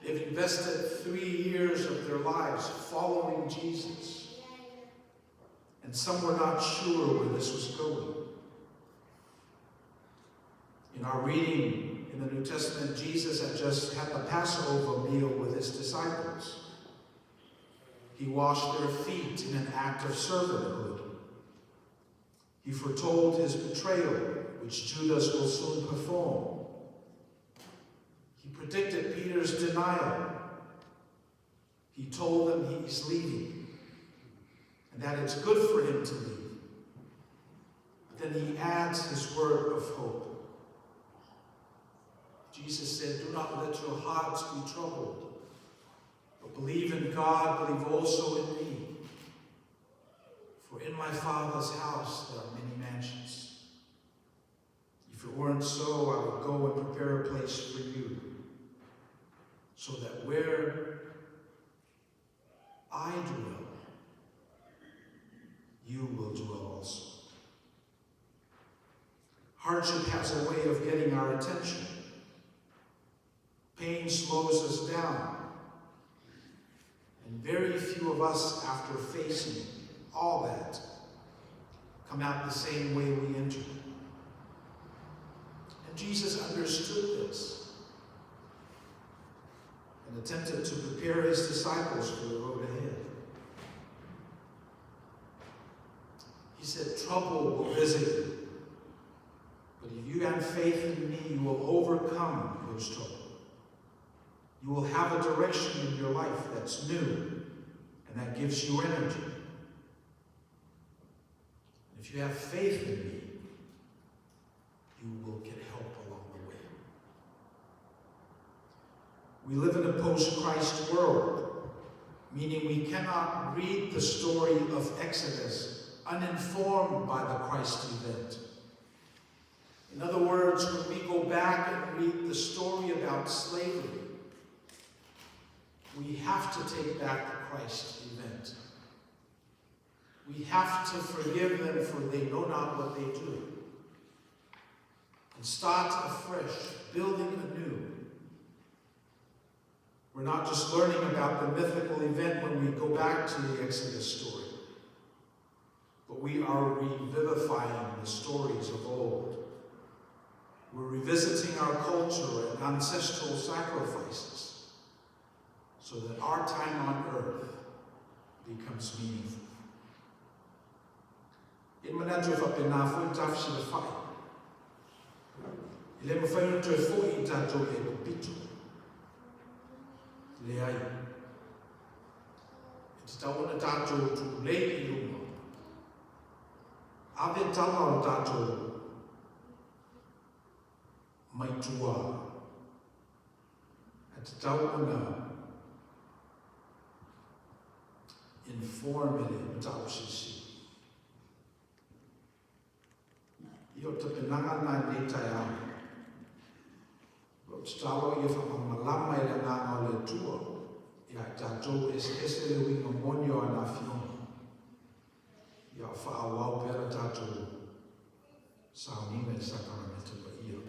They've invested 3 years of their lives following Jesus. And some were not sure where this was going. In our reading in the New Testament, Jesus had just had the Passover meal with his disciples. He washed their feet in an act of servanthood. He foretold his betrayal, which Judas will soon perform. He predicted Peter's denial. He told them he is leaving, and that it's good for him to leave. But then he adds his word of hope. Jesus said, Do not let your hearts be troubled, but believe in God, believe also in me. For in my Father's house there are many mansions. If it weren't so, I would go and prepare a place for you, so that where I dwell, you will dwell also. Hardship has a way of getting our attention. Pain slows us down. And very few of us, after facing all that, come out the same way we entered. And Jesus understood this and attempted to prepare his disciples for the road ahead. He said, Trouble will visit you, but if you have faith in me, you will overcome those troubles. You will have a direction in your life that's new and that gives you energy. If you have faith in me, you will get help along the way. We live in a post-Christ world, meaning we cannot read the story of Exodus uninformed by the Christ event. In other words, when we go back and read the story about slavery, we have to take back the Christ event. We have to forgive them, for they know not what they do. And start afresh, building anew. We're not just learning about the mythical event when we go back to the Exodus story, but we are revivifying the stories of old. We're revisiting our culture and ancestral sacrifices so that our time on earth becomes meaningful. E manatu e whapena fo i tafisi le whai. E le mawhai ona toe foi i tātou e kopito. Le ai. E te tau ona tātou tu lei i luma. Ave tala o tātou mai tua. E te tau ona inform e le matau sisi. I o te penanga nā nei tai au. O te talo ia whakamalama i le nganga o le tua. Ia tātou ese ese le winga moni o ana fionga. Ia wha wau pera tātou sauniga i sakarameta pa ia.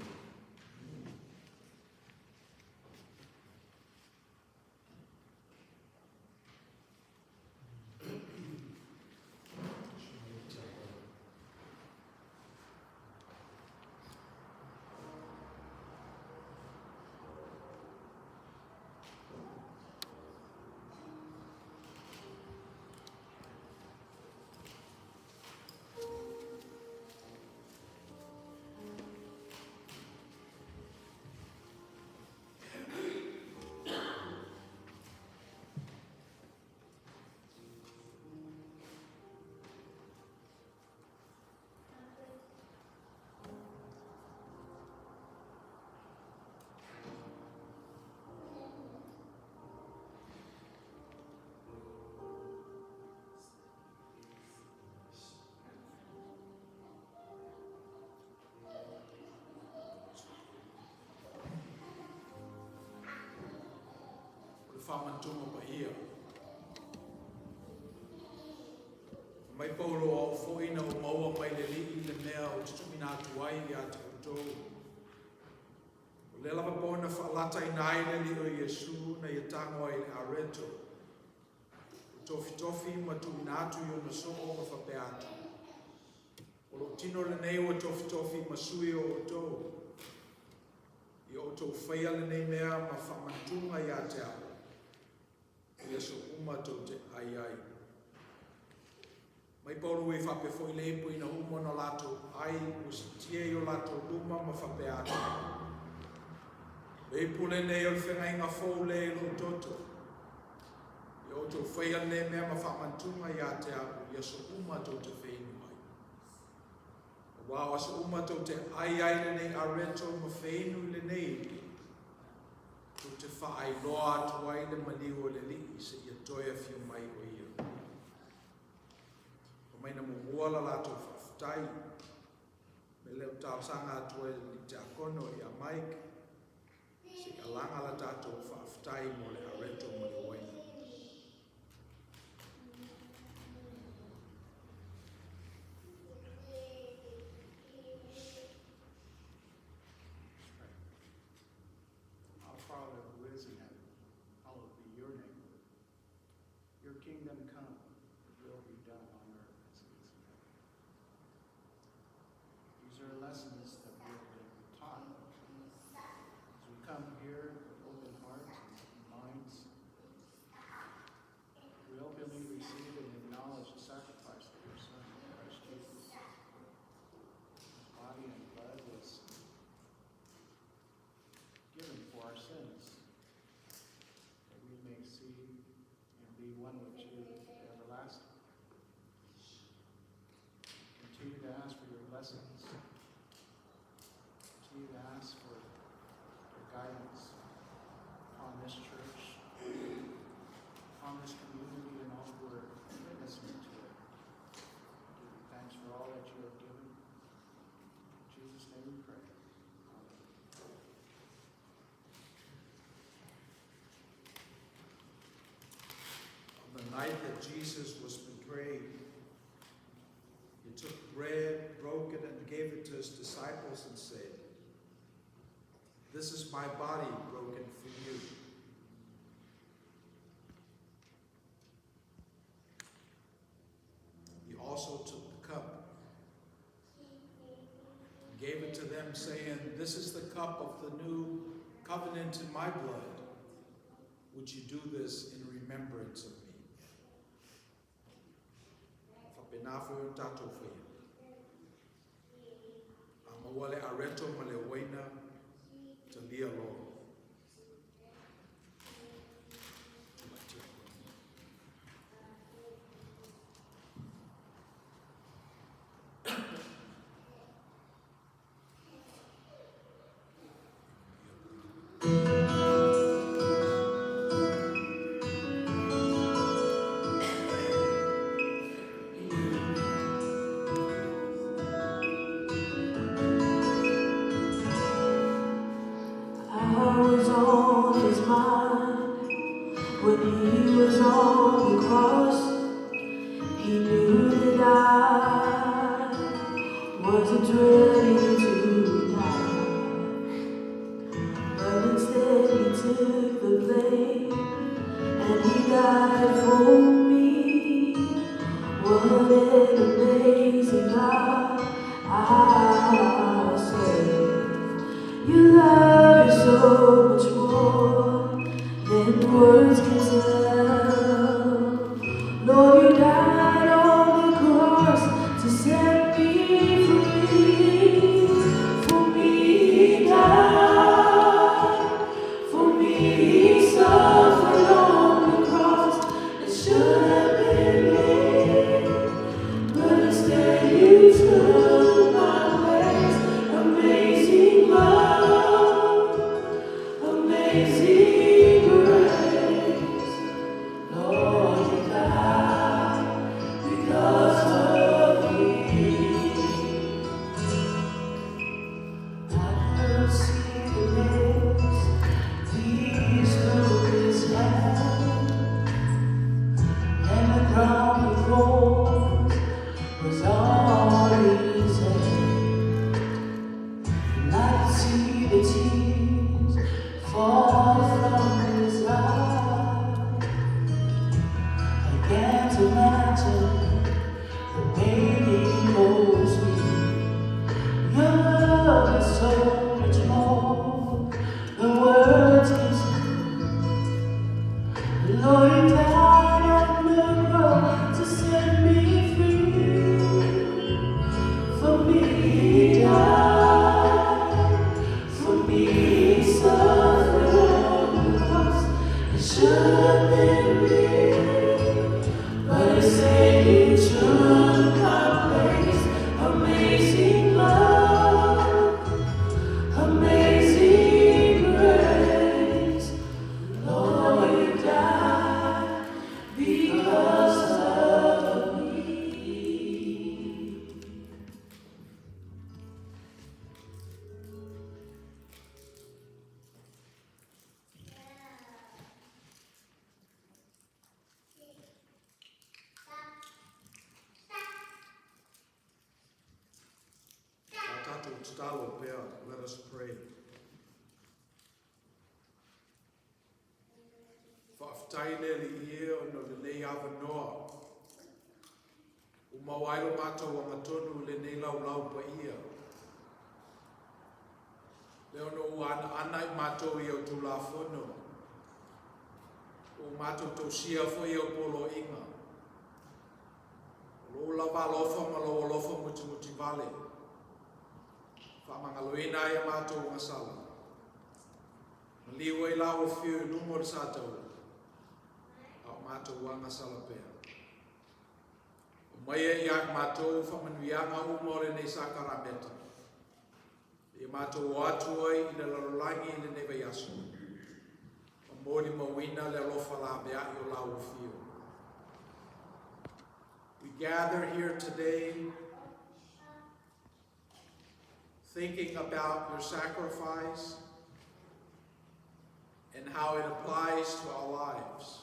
Whamantunga pa ia. Mai paulo au foina o maua mai le lii le mea o te tumina atu ai ia te outou. O le lava pona whaalata i nai le li o Iesu na ia tango ai le areto. O tofi tofi ma tumina atu i ona soo ma whapea atu. O lo tino le nei o tofi tofi ma sui o outou. I o outou whaia le nei mea ma whamantunga ia te au. Ia so uma tau te ai ai. Mai paulu e whape fo i leipo ina humo na lato ai o sitia i o lato luma ma whape atu. Leipo le nei o le whenga inga fō le i lo toto. I o tau whaia le mea ma whamantunga ia te au ia so uma tau te whainu ai. O wā o so uma tau te ai ai le nei areto ma whainu le nei. Tau te whaai loa atu ai le maniu o le lii se ia toea whiu mai o ia. O mai na mumua la latou whaafutai. Me leo tālsanga atu ai le te akono i a Mike. Se ia langa la tātou whaafutai mo le areto mo le waina. Our Father who is in heaven, hallowed be your name. Your kingdom come, your will be done on earth as it is in heaven. These are lessons that we have been taught. As we come here with open hearts and open minds, blessings. Continue to ask for your guidance upon this church, upon this community, and all who are listening to it. Give you thanks for all that you have given. In Jesus' name we pray. Amen. On the night that Jesus was betrayed, he took bread, broke it, and gave it to his disciples and said, This is my body broken for you. He also took the cup and gave it to them, saying, This is the cup of the new covenant in my blood. Would you do this in remembrance of me? Faapena foi o tatou faia. A maua le areto ma le uaina, talia loa. I was on his mind when he was on the cross. He knew that I wasn't ready to die, but instead he took the blame and he died for me. What an amazing God I serve. Your love is so much more than words can tell. Lord, you died on the cross to set me free. For me, he died. For me, he suffered on the cross. It should have been me. But instead, you took my place. Amazing love, amazing grace. Lord, you died because of me. I could see the nails pierced through his hand, and the crown of thorns was on his head. And I could see the tears fall from his eyes. I can't imagine the pain he goes through. Your love is so much more than words can say. Lord, you died on the cross to set me free. For me, he died. For me, he suffered on the cross. It should have been me. But instead, you took my place. Amazing love, amazing grace. Lord, you died because of me. Tatou tatalo pea, let us pray. Faafetai le Alii e ona o lenei avanoa. Ua maua ai lo matou agatonu i lenei laulau paia. Lea ona ua anaana i matou i au Tulafono, ua matou tausia foi i au poloaiga. O lou lava alofa ma lou alofa mutimutivale, faamagaloina ai a matou agasala. Maliu ai la ua afio i luma o le sataua, a o matou agasala pea. Aumaia ia matou faamanuiaga uma o lenei sakarameta. Ia matou o atu ai i le lalolagi i lenei vaiaso. Ma molimauina le alofa laveai o lau afio. We gather here today thinking about your sacrifice and how it applies to our lives.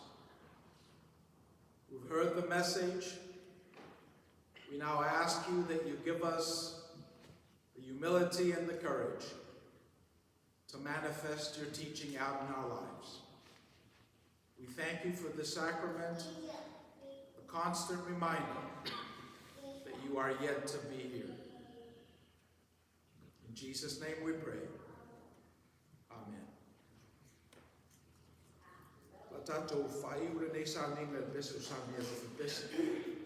We've heard the message. We now ask you that you give us the humility and the courage to manifest your teaching out in our lives. We thank you for the sacrament, a constant reminder that you are yet to be here. In Jesus' name we pray. Amen. La tatou faaiu lenei sauniga i le pese o saunia se pese.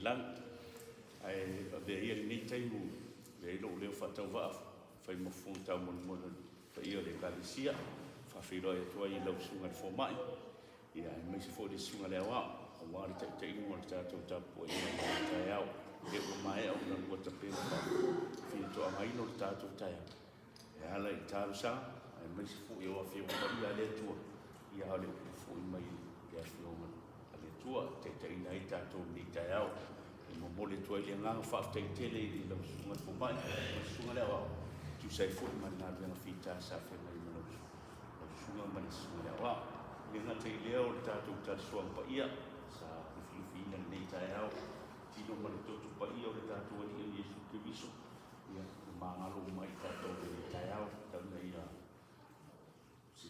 lagi. Ae avea ia lenei taimi e avea ai lou leo faatauvaa fai ma fofoga taumolimoli o le paia o le Ekalesia, e faafeiloai atu ai i lau Susuga i le Fomai, ia aemaise foi le Susuga i le Aoao, aua le taitaiga o le tatou tapuaiga i lenei taeao. Lea ua maea ona lua tapena faafiatoagaina o le tatou taeao e ala i talosaga aemaise foi o Afioga Paia a le Atua, ia a o le upu foi mai le Afioga a le Atua e taitaiina ai tatou i lenei taeao. E momoli atu ai le agaga faafetai tele i lau Susuga i le Fomai ma le Susuga i le Aoao, e tusa ai foi ma le galuega fita sa feagai ma lau Susuga ma le Susuga i le Aoao. E le gata i lea o le tatou talisoaga paia sa lufilufiina i lenei taeao, tino ma le toto paia o le tatou Alii o Iesu Keriso, ia, ua magalo uma ai tatou i lenei taeao, tau ina ia se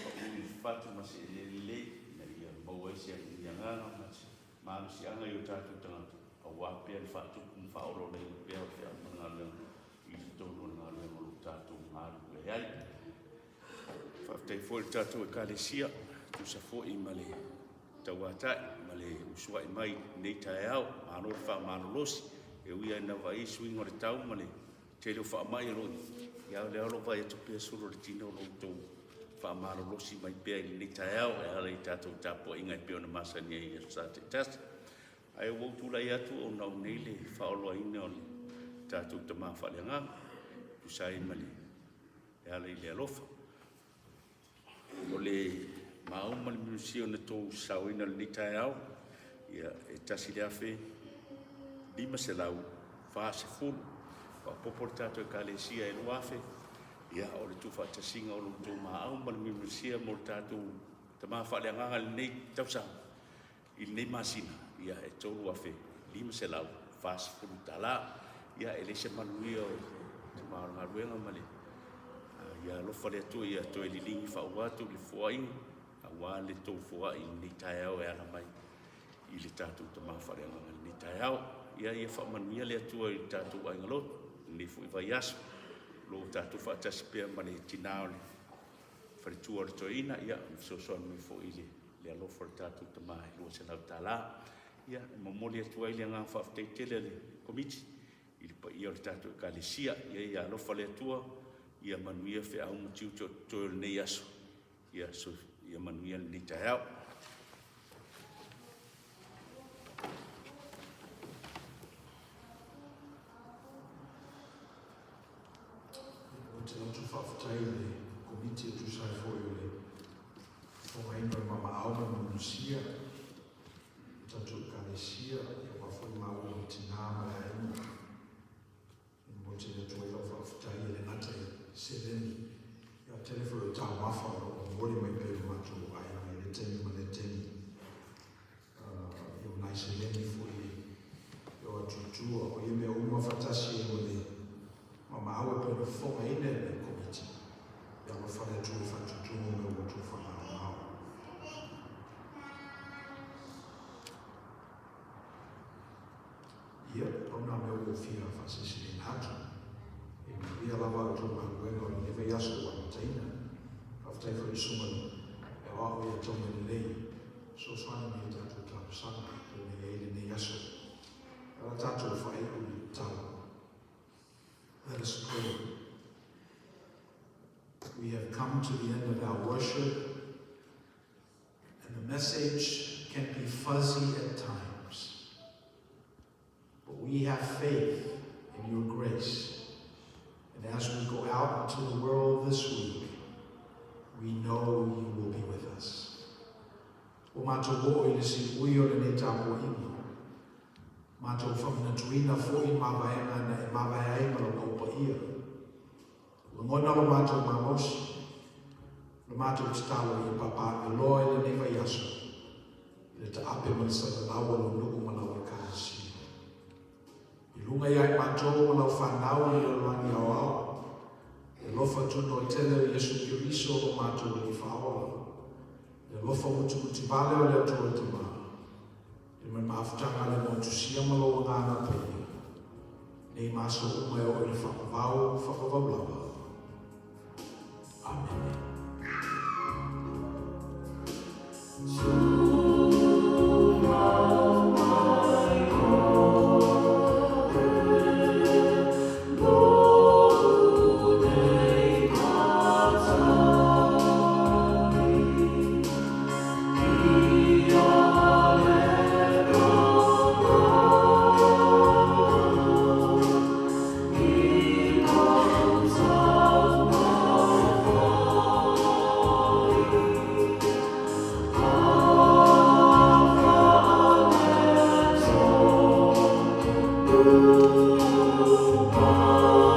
pau i le fatu ma se eleele lelei, ina ia maua ai se agaga ma se malosiaga i o tatou tagata, aua pea le faatupu ma faaolaolaina pea o le feau ma le galuega i totonu o le galuega o lo o tatou galulue ai. Faafetai foi i le tatou Ekalesia, tusa foi ma le tauatai ma le usuai mai i lenei taeao, malo le faamalolosi, e ui lava ina vaai suiga o le tau ma le tele o faamai o lo o i ai, a o lea o lo o vaai atu pea solo le tino o lo outou faamalolosi mai pea i lenei taeao e ala i tatou tapuaiga e pei ona masani ai i aso Sa taitasi. Ae ua ou tulai atu ona o nei le faaoloaina o le tatou tama faaleagaga, tusa ai ma le e ala i le alofa. O le maau ma le minusia na tou saoina i lenei taeao, ia, e 1540. Faaopoopo le tatou Ekalesia e 2000, ia, o le tuufaatasiga o lo outou maau ma le minusia mo le tatou tama faaleagaga i lenei tausaga, i lenei masina, ia, e $3,540 tala. Ia, e leai se manuia o le tama o le galuega ma le ia alofa le Atua ia toe liligi faaua atu le foaiga aua le tou foai i lenei taeao e ala mai i le tatou tama faaleagaga i lenei taeao. Ia, ia faamanuia le Atua i le tatou aiga lotu i lenei foi vaiaso. O lo o tatou faatasi pea ma le tina o le faletua o le toeaina, ia, fesoasoani mai foi i le alofa o le tatou tama e $200. Ia, e momoli atu ai le agaga faafetai tele a le Komiti i le paia o le tatou Ekalesia. Ia, ia alofa le Atua, ia manuia feau ma tiute o totoe o lenei aso. Ia, ia manuia lenei taeao. Ou te loto faafetai i le Komiti e tusa ai foi o le fofogaina o le mamaao ma le manusia o tatou Ekalesia, ia aua foi maua ma tina ma le aiga. E momoli tele atu ai lau faafetai e le gata i seleni, ia tele foi o taumafa o lo o momoli mai pea i lo matou aiga i lea taimi ma lea taimi. Ia o nai seleni foi e o atu i tua. O ia mea uma faatasi ai ma le mamaau e pei ona fofogaina e le Komiti. Ia alofa le Atua i faatutuga o mea ua outou faamaomao. Ia, pau nā mea ua ou fia faasilasila atu. E manuia lava a outou galuega o lenei vaiaso ua amataina. Faafetai foi i le Susuga i le Aoao ia Taumailelei e fesoasoani mai i a tatou talosaga e pei ona i ai lenei aso. Ala tatou faaiu i le tatalo. Let us pray. We have come to the end of our worship, and the message can be fuzzy at times. But we have faith in your grace. And as we go out into the world this week, we know you will be with us. Ua matou oo i le siui o lenei tapuaiga, matou faamanatuina foi mavaega na e mavae ai ma lau au paia. Lagona lo matou malosi, lo matou tatalo ia papaaveloa i lenei vaiaso, i le taape ma le salalau o lou nuu ma lau Ekalesia. I luga ia i matou ma lau fanau i le lalolagi aoao, le alofa tunoa tele o Iesu Keriso lo matou Alii Faaola, le alofa mutimutivale o le Atua le Tama, le mafutaga a le Motusia ma lou Agaga Paia, nei ma aso uma e oo i le faavavau, faavavau lava. Amene. Atua.